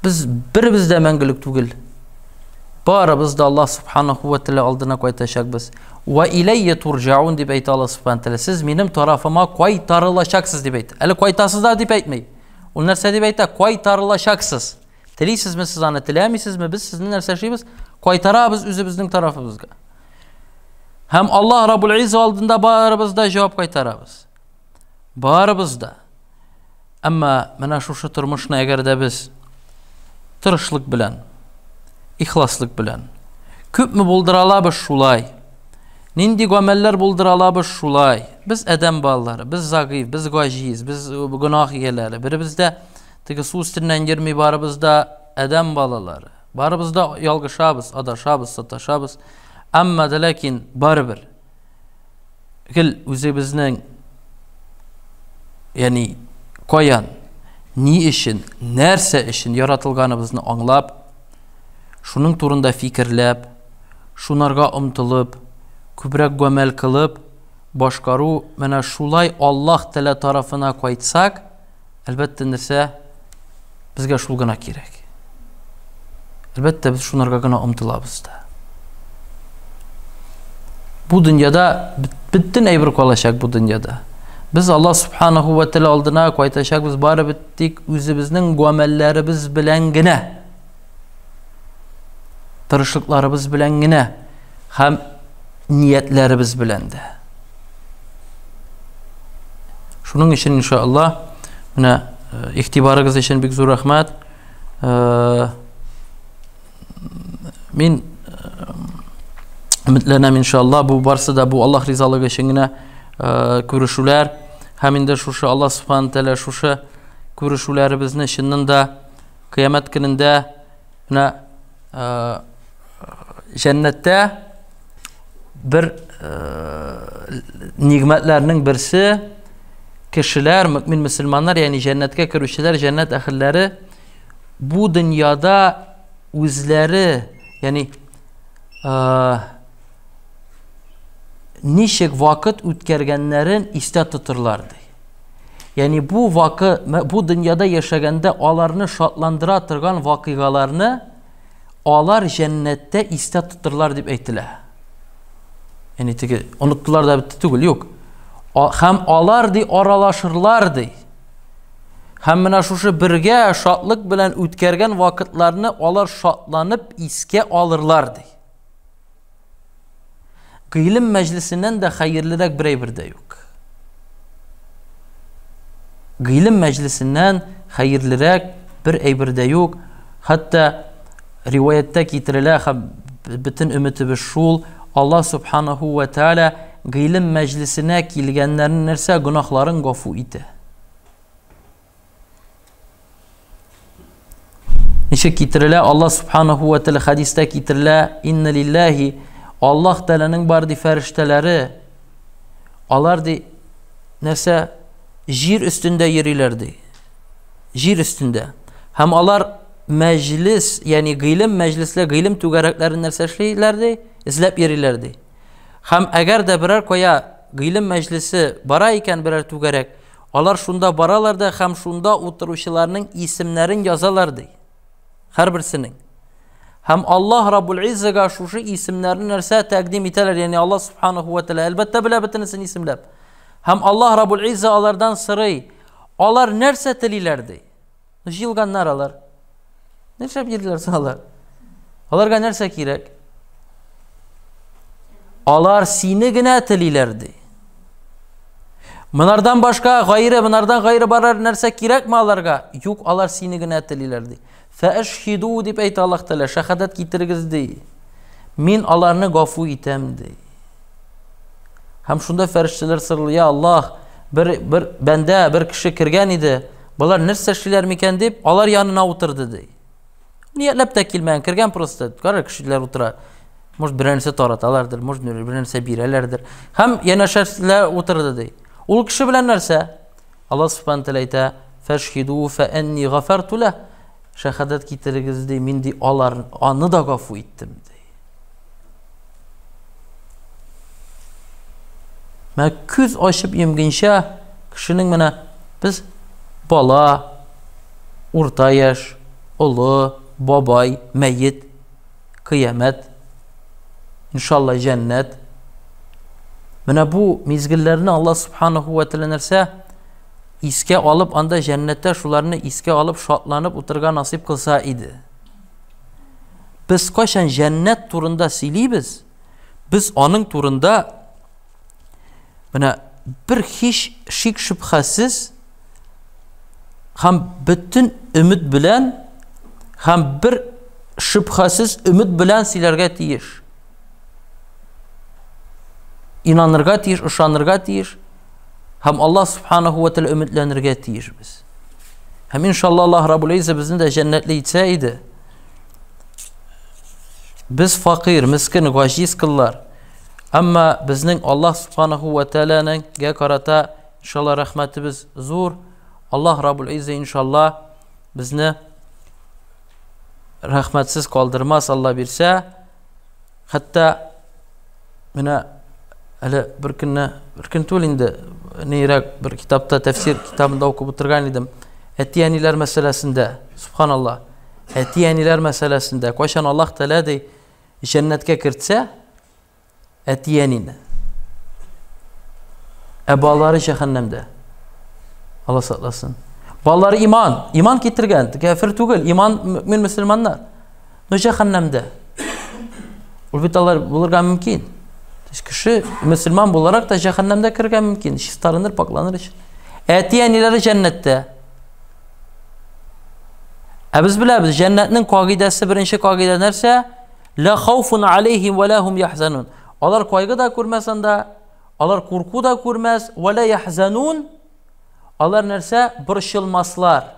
Без беребез дә мәңгелек түгел. Барыбыз да Аллаһ субханаху ва тәгалә алдына кайтачакбыз. Ва иләйя турҗаун дип әйтә Аллаһ субханаху тәгалә. Сез минем тарафыма кайтарылачаксыз дип әйтә. Әле кайтасыз да дип әйтми. Ул нәрсә дип әйтә? Кайтарылачаксыз. Телисезме сез аны, теләмисезме? Без сезне нәрсә эшлибез? Кайтарабыз үзебезнең тарафыбызга. Һәм Аллаһ Раббул Изза алдында барыбыз да җавап кайтарабыз. Барыбыз да. Әмма менә шушы тормышны әгәр дә без тырышлык белән, ихласлык белән, күпме булдыра алабыз шулай, нинди гамәлләр булдыра алабыз шулай. Без адәм балалары, без загыйф, без гаҗиз, без гөнаһ ияләре. Беребез дә теге су өстеннән йөрми, барыбыз да адәм балалары. Барыбыз да ялгышабыз, адашабыз, саташабыз. Әмма дә ләкин барыбер гел үзебезнең ягъни каян, ни өчен, нәрсә өчен яратылганыбызны аңлап, шуның турында фикерләп, шунарга омтылып, күбрәк гамәл кылып, башкару, менә шулай Аллаһ Тәгалә тарафына кайтсак, Әлбәттә, нәрсә безгә шул гына кирәк. Әлбәттә, без шунарга гына омтылабыз да. Бу дөньяда бөтен әйбер калачак бу дөньяда. Без Аллаһ субханаху ва тәгалә алдына кайтачакбыз бары тик үзебезнең гамәлләребез белән генә. Тырышлыкларыбыз белән генә һәм ниятләребез белән дә. Шуның өчен иншалла менә э, игътибарыгыз өчен бик зур рәхмәт. Э, мин э, өметләнәм иншалла бу барсы да бу Аллаһ ризалыгы өчен генә күрешүләр һәм инде шушы Аллаһ субхана тәгалә шушы күрешүләребезне чыннан да кыямәт көнендә менә җәннәттә бер нигъмәтләрнең берсе кешеләр, мөмин мөселманнар, ягъни җәннәткә керүчеләр, җәннәт әһелләре бу дөньяда үзләре, ягъни ничек вакыт үткәргәннәрен истә тотырлар ди. Ягъни бу вакыт, бу дөньяда яшәгәндә аларны шатландыра торган вакыйгаларны алар җәннәттә истә тотырлар дип әйтелә. Ягъни теге оныттылар да бетте түгел, юк. Һәм алар ди аралашырлар ди. Һәм менә шушы бергә шатлык белән үткәргән вакытларны алар шатланып искә алырлар ди. Гыйлем мәҗлесеннән дә хәерлерәк бер әйбер дә юк. Гыйлем мәҗлесеннән хәерлерәк бер әйбер дә юк. Хәтта риваяттә китерелә һәм бөтен өметебез шул, Аллаһ субханаху ва тааля гыйлем мәҗлесенә килгәннәрнең нәрсә гөнаһларын гафу итә. Ничек китерелә? Аллаһ субханаху ва тааля хәдистә китерелә, инна лиллаһи Аллаһ Тәгаләнең бар ди фәрештәләре. Алар ди нәрсә җир өстендә йөриләр ди. Җир өстендә. Һәм алар мәҗлис, ягъни гыйлем мәҗлесләр, гыйлем түгәрәкләрен нәрсә эшлиләр ди? Эзләп йөриләр ди. Һәм әгәр дә берәр кая гыйлем мәҗлесе бара икән, берәр түгәрәк, алар шунда баралар да һәм шунда утыручыларның исемнәрен язалар ди. Һәрберсенең. Һәм Аллаһ Раббул Иззага шушы исемнәрне нәрсә тәкъдим итәләр, ягъни Аллаһ субханаху ва тааля әлбәттә белә бөтенесен исемләп. Һәм Аллаһ Раббул Изза алардан сорый, алар нәрсә телиләр ди. Җыелганнар алар. Нишләп йөриләр соң алар? Аларга нәрсә кирәк? Алар сине генә телиләр ди. Монардан башка гайре, монардан гайре барар нәрсә кирәкме аларга? Юк, алар сине генә телиләр ди. Фәэшһиду дип әйтә Аллаһ Тәгалә, шәһадәт китерегез ди. Мин аларны гафу итәм ди. Һәм шунда фәрештәләр сорый, я Аллаһ, бер бер бәндә, бер кеше кергән иде, болар нәрсә эшлиләр микән дип, алар янына утырды ди. Ниятләп тә килмәгән, кергән просто, кара кешеләр утыра. Может, берәр нәрсә тараталардыр, может, берәр нәрсә бирәләрдер. Һәм янәшәсендә утырды ди. Ул кеше белән нәрсә? Аллаһ субхана тәгалә әйтә, "Фәшһиду фә анни гафарту ла." Шәһадәт китерегез ди, мин ди алар аны да гафу иттем ди. Менә күз ачып йомгынча кешенең менә без бала, урта яшь, олы, бабай, мәет, кыямәт, иншалла җәннәт. Менә бу мизгелләрне Аллаһ субханаху ва тәгалә нәрсә искә алып, анда җәннәттә шуларны искә алып, шатланып утырырга насыйп кылса иде. Без кайчан җәннәт турында сөйлибез, без аның турында менә бер һич шик шөбһәсез һәм бөтен өмет белән һәм бер шөбһәсез өмет белән сөйләргә тиеш. Инанырга тиеш, ышанырга тиеш һәм Аллаһ субханаху ва тәгалә өметләнергә тиешбез. Һәм иншалла Аллаһ Раббул Иззә безне дә җәннәтле итсә иде. Без факир, мискен, гаҗиз кыллар. Әмма безнең Аллаһ субханаху ва тәгаләнең гә карата иншалла рәхмәтебез зур. Аллаһ Раббул Иззә иншалла безне рәхмәтсез калдырмас, Алла бирсә. Хәтта менә әле бер көнне, бер көн түгел инде, нирәк бер китапта, тәфсир китабында укып утырган идем. Әти-әниләр мәсьәләсендә, субханалла, әти-әниләр мәсьәләсендә, кайчан Аллаһ Тәгалә ди, җәннәткә кертсә, әти-әнине. Ә балалары җәһәннәмдә. Алла сакласын. Балалары иман, иман китергән, кәфер түгел, иман мөмин мөселманнар. Но җәһәннәмдә. Ул бит алар булырга мөмкин. То есть кеше мөселман буларак та җәһәннәмдә керергә мөмкин, чистарыныр, пакланыр өчен. Әти-әниләре җәннәттә. Ә без беләбез, җәннәтнең кагыйдәсе, беренче кагыйдә нәрсә? Ла хауфун алейхим ва лахум яхзанун. Алар кайгы да күрмәс анда, алар курку да күрмәс, ва ла яхзанун. Алар нәрсә? Борчылмаслар.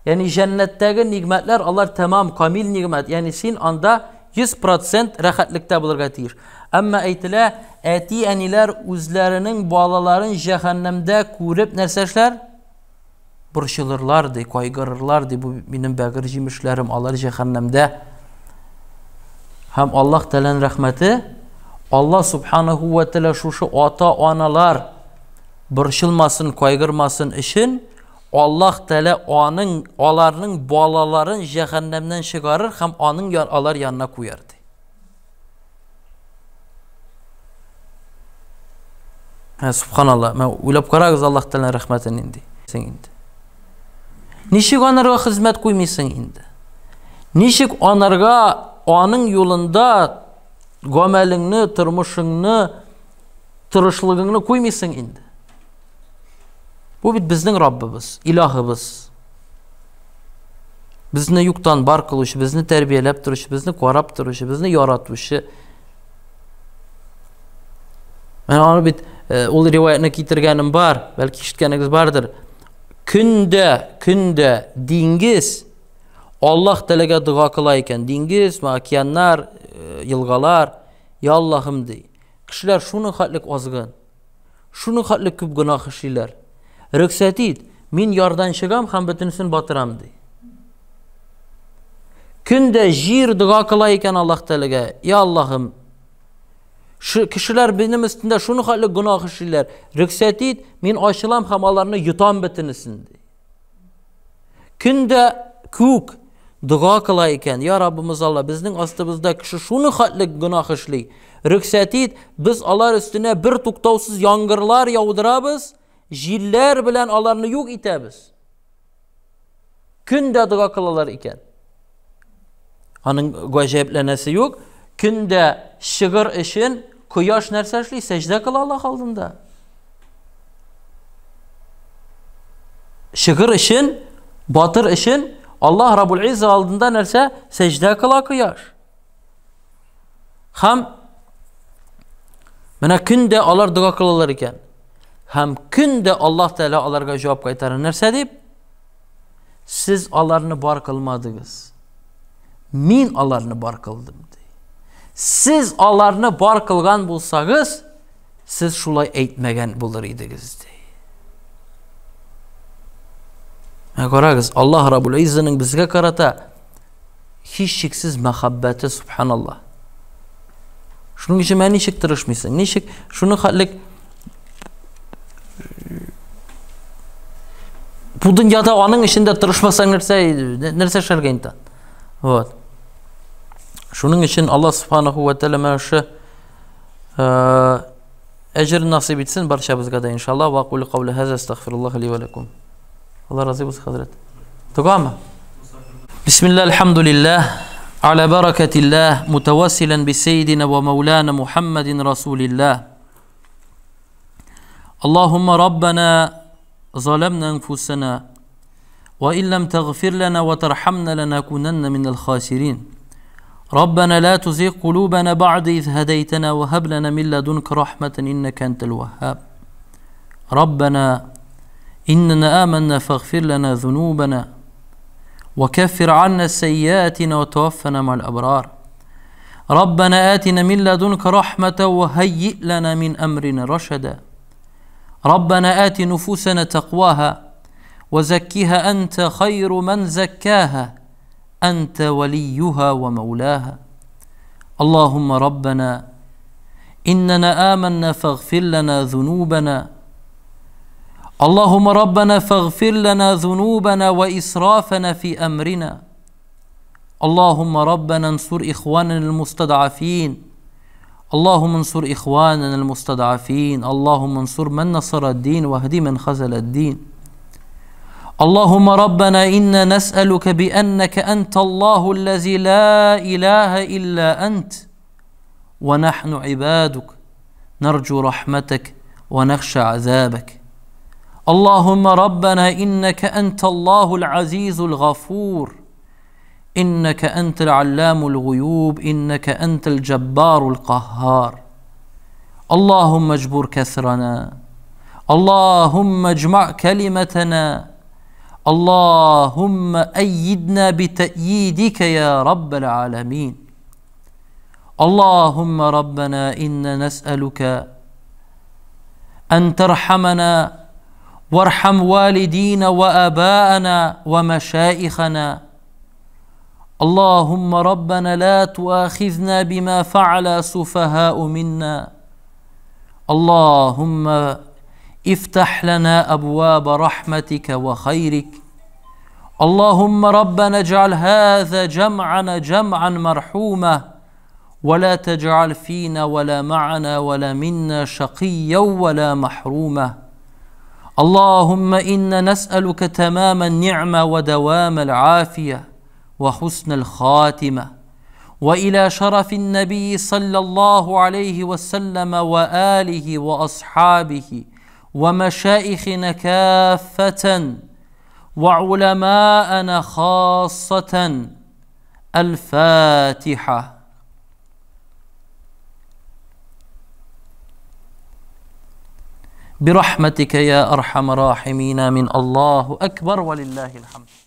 Ягъни җәннәттәге нигъмәтләр алар тәмам камил нигъмәт. Ягъни син анда 100% рәхәтлектә булырга тиеш. Әмма әйтелә, әти-әниләр үзләренең балаларын җәһәннәмдә күреп нәрсә эшләр? Борчылырлар ди, кайгырырлар ди, бу минем бәгырь җимешләрем, алар җәһәннәмдә. Һәм Аллаһ Тәгаләнең рәхмәте, Аллаһ субханаһу ва тәгалә шушы ата-аналар борчылмасын, кайгырмасын өчен Аллаһ Тәгалә аның аларның балаларын җәһәннәмнән чыгарыр һәм аның алар янына куяр ди. Ә, субханалла, мә уйлап карагыз Аллаһ Тәгаләнең рәхмәте нинди. Син инде. Ничек анарга хезмәт куймыйсың инде? Ничек анарга аның юлында Гамәлеңне, тормышыңны, тырышлыгыңны куймыйсың инде. Бу бит безнең Раббыбыз, илаһыбыз. Безне юктан бар кылучы, безне тәрбияләп торучы, безне карап торучы, безне яратучы. Менә аны бит э, ул риваятны китергәнем бар, бәлки ишеткәнегез бардыр. Көндә, көндә диңгез Аллаһ Тәгаләгә дога кыла икән. Диңгез, океаннар, э, елгалар, я Аллаһым ди. Кешеләр шуның хәтлек азгын. Шуның хәтлек күп гөнаһ эшлиләр. Рөхсәт ит, мин ярдан чыгам һәм бөтенесен батырам ди. Көндә җир дога кыла икән Аллаһ Тәгаләгә. Я Аллаһым, кешеләр минем өстендә шуның хәтлек гөнаһ эшлиләр. Рөхсәт ит, мин ачылам һәм аларны йотам бөтенесен ди. Көндә күк дога кыла икән, я Раббымыз Алла, безнең астыбызда кеше шуны хәтлек гөнаһ эшли. Рөхсәт ит, без алар өстенә бер туктаусыз яңгырлар яудырабыз, җилләр белән аларны юк итәбез. Көндә дога кылалар икән. Аның гаҗәпләнәсе юк. Көндә чыгыр өчен кояш нәрсә эшли? Сәҗдә кыла Аллаһ алдында. Чыгыр өчен, батыр өчен Аллаһ Раббул Изза алдында нәрсә? Сәҗдә кыла кояш. Һәм менә көндә алар дога кылалар икән. Һәм көндә Аллаһ Тәгалә аларга җавап кайтара. Нәрсә дип? Сез аларны бар кылмадыгыз. Мин аларны бар кылдым, ди. Сез аларны бар кылган булсагыз, сез шулай әйтмәгән булыр идегез, ди. Ә карагыз, Аллаһ Раббул Иззаның безгә карата һичшиксез мәхәббәте, субханаллаһ. Шуның өчен менә ничек тырышмыйсың? Ничек шуны хәтлек бу дөньяда аның эчендә тырышмасаң нәрсә нәрсә эшләргә инде? Вот. Шуның өчен Аллаһ субханаху ва тааля менә шушы әҗер насыйп итсен барчабызга да иншаллаһ. Ва кулю каули хаза астагфируллаһ ли ва лакум. Алла разый булсын, хәзрәт. Догамы? Бисмилла, альхамдулиллах, аля баракатиллах, мутавассилан би сейдина ва мауляна Мухаммадин Расулиллах. Аллахумма раббана заламна анфусана ва ин лам тагфир лана ва тархамна ланакунанна минал хасирин. ربنا لا تزغ قلوبنا بعد إذ هديتنا وهب لنا من لدنك رحمة إنك أنت الوهاب. ربنا إننا آمنا فاغفر لنا ذنوبنا وكفر عنا سيئاتنا وتوفنا مع الأبرار. ربنا آتنا من لدنك رحمة وهيئ لنا من أمرنا رشدا. ربنا آت نفوسنا تقواها وزكها أنت خير من زكاها أنت وليها ومولاها. اللهم ربنا إننا آمنا فاغفر لنا ذنوبنا. اللهم ربنا فاغفر لنا ذنوبنا وإسرافنا في أمرنا. اللهم ربنا انصر إخواننا المستضعفين. اللهم انصر إخواننا المستضعفين. اللهم انصر من نصر الدين واهد من خذل الدين. اللهم ربنا إنا نسألك بأنك أنت الله الذي لا إله إلا أنت ونحن عبادك نرجو رحمتك ونخشى عذابك. اللهم ربنا إنك أنت الله العزيز الغفور إنك أنت العلام الغيوب إنك أنت الجبار القهار. اللهم اجبر كسرنا. اللهم اجمع كلمتنا. اللهم أيدنا بتأييدك يا رب العالمين. اللهم ربنا إنا نسألك أن ترحمنا وارحم والدينا وآباءنا ومشايخنا. اللهم ربنا لا تؤاخذنا بما فعل سفهاء منا. اللهم افتح لنا أبواب رحمتك وخيرك. اللهم ربنا اجعل هذا جمعنا جمعا مرحوما ولا تجعل فينا ولا معنا ولا منا شقيا ولا محروما. اللهم إنا نسألك تمام النعمة ودوام العافية وحسن الخاتمة. وإلى شرف النبي صلى الله عليه وسلم وآله وأصحابه ومشايخنا كافة وعلماءنا خاصة. الفاتحة. برحمتك يا أرحم الراحمين. من الله أكبر ولله الحمد.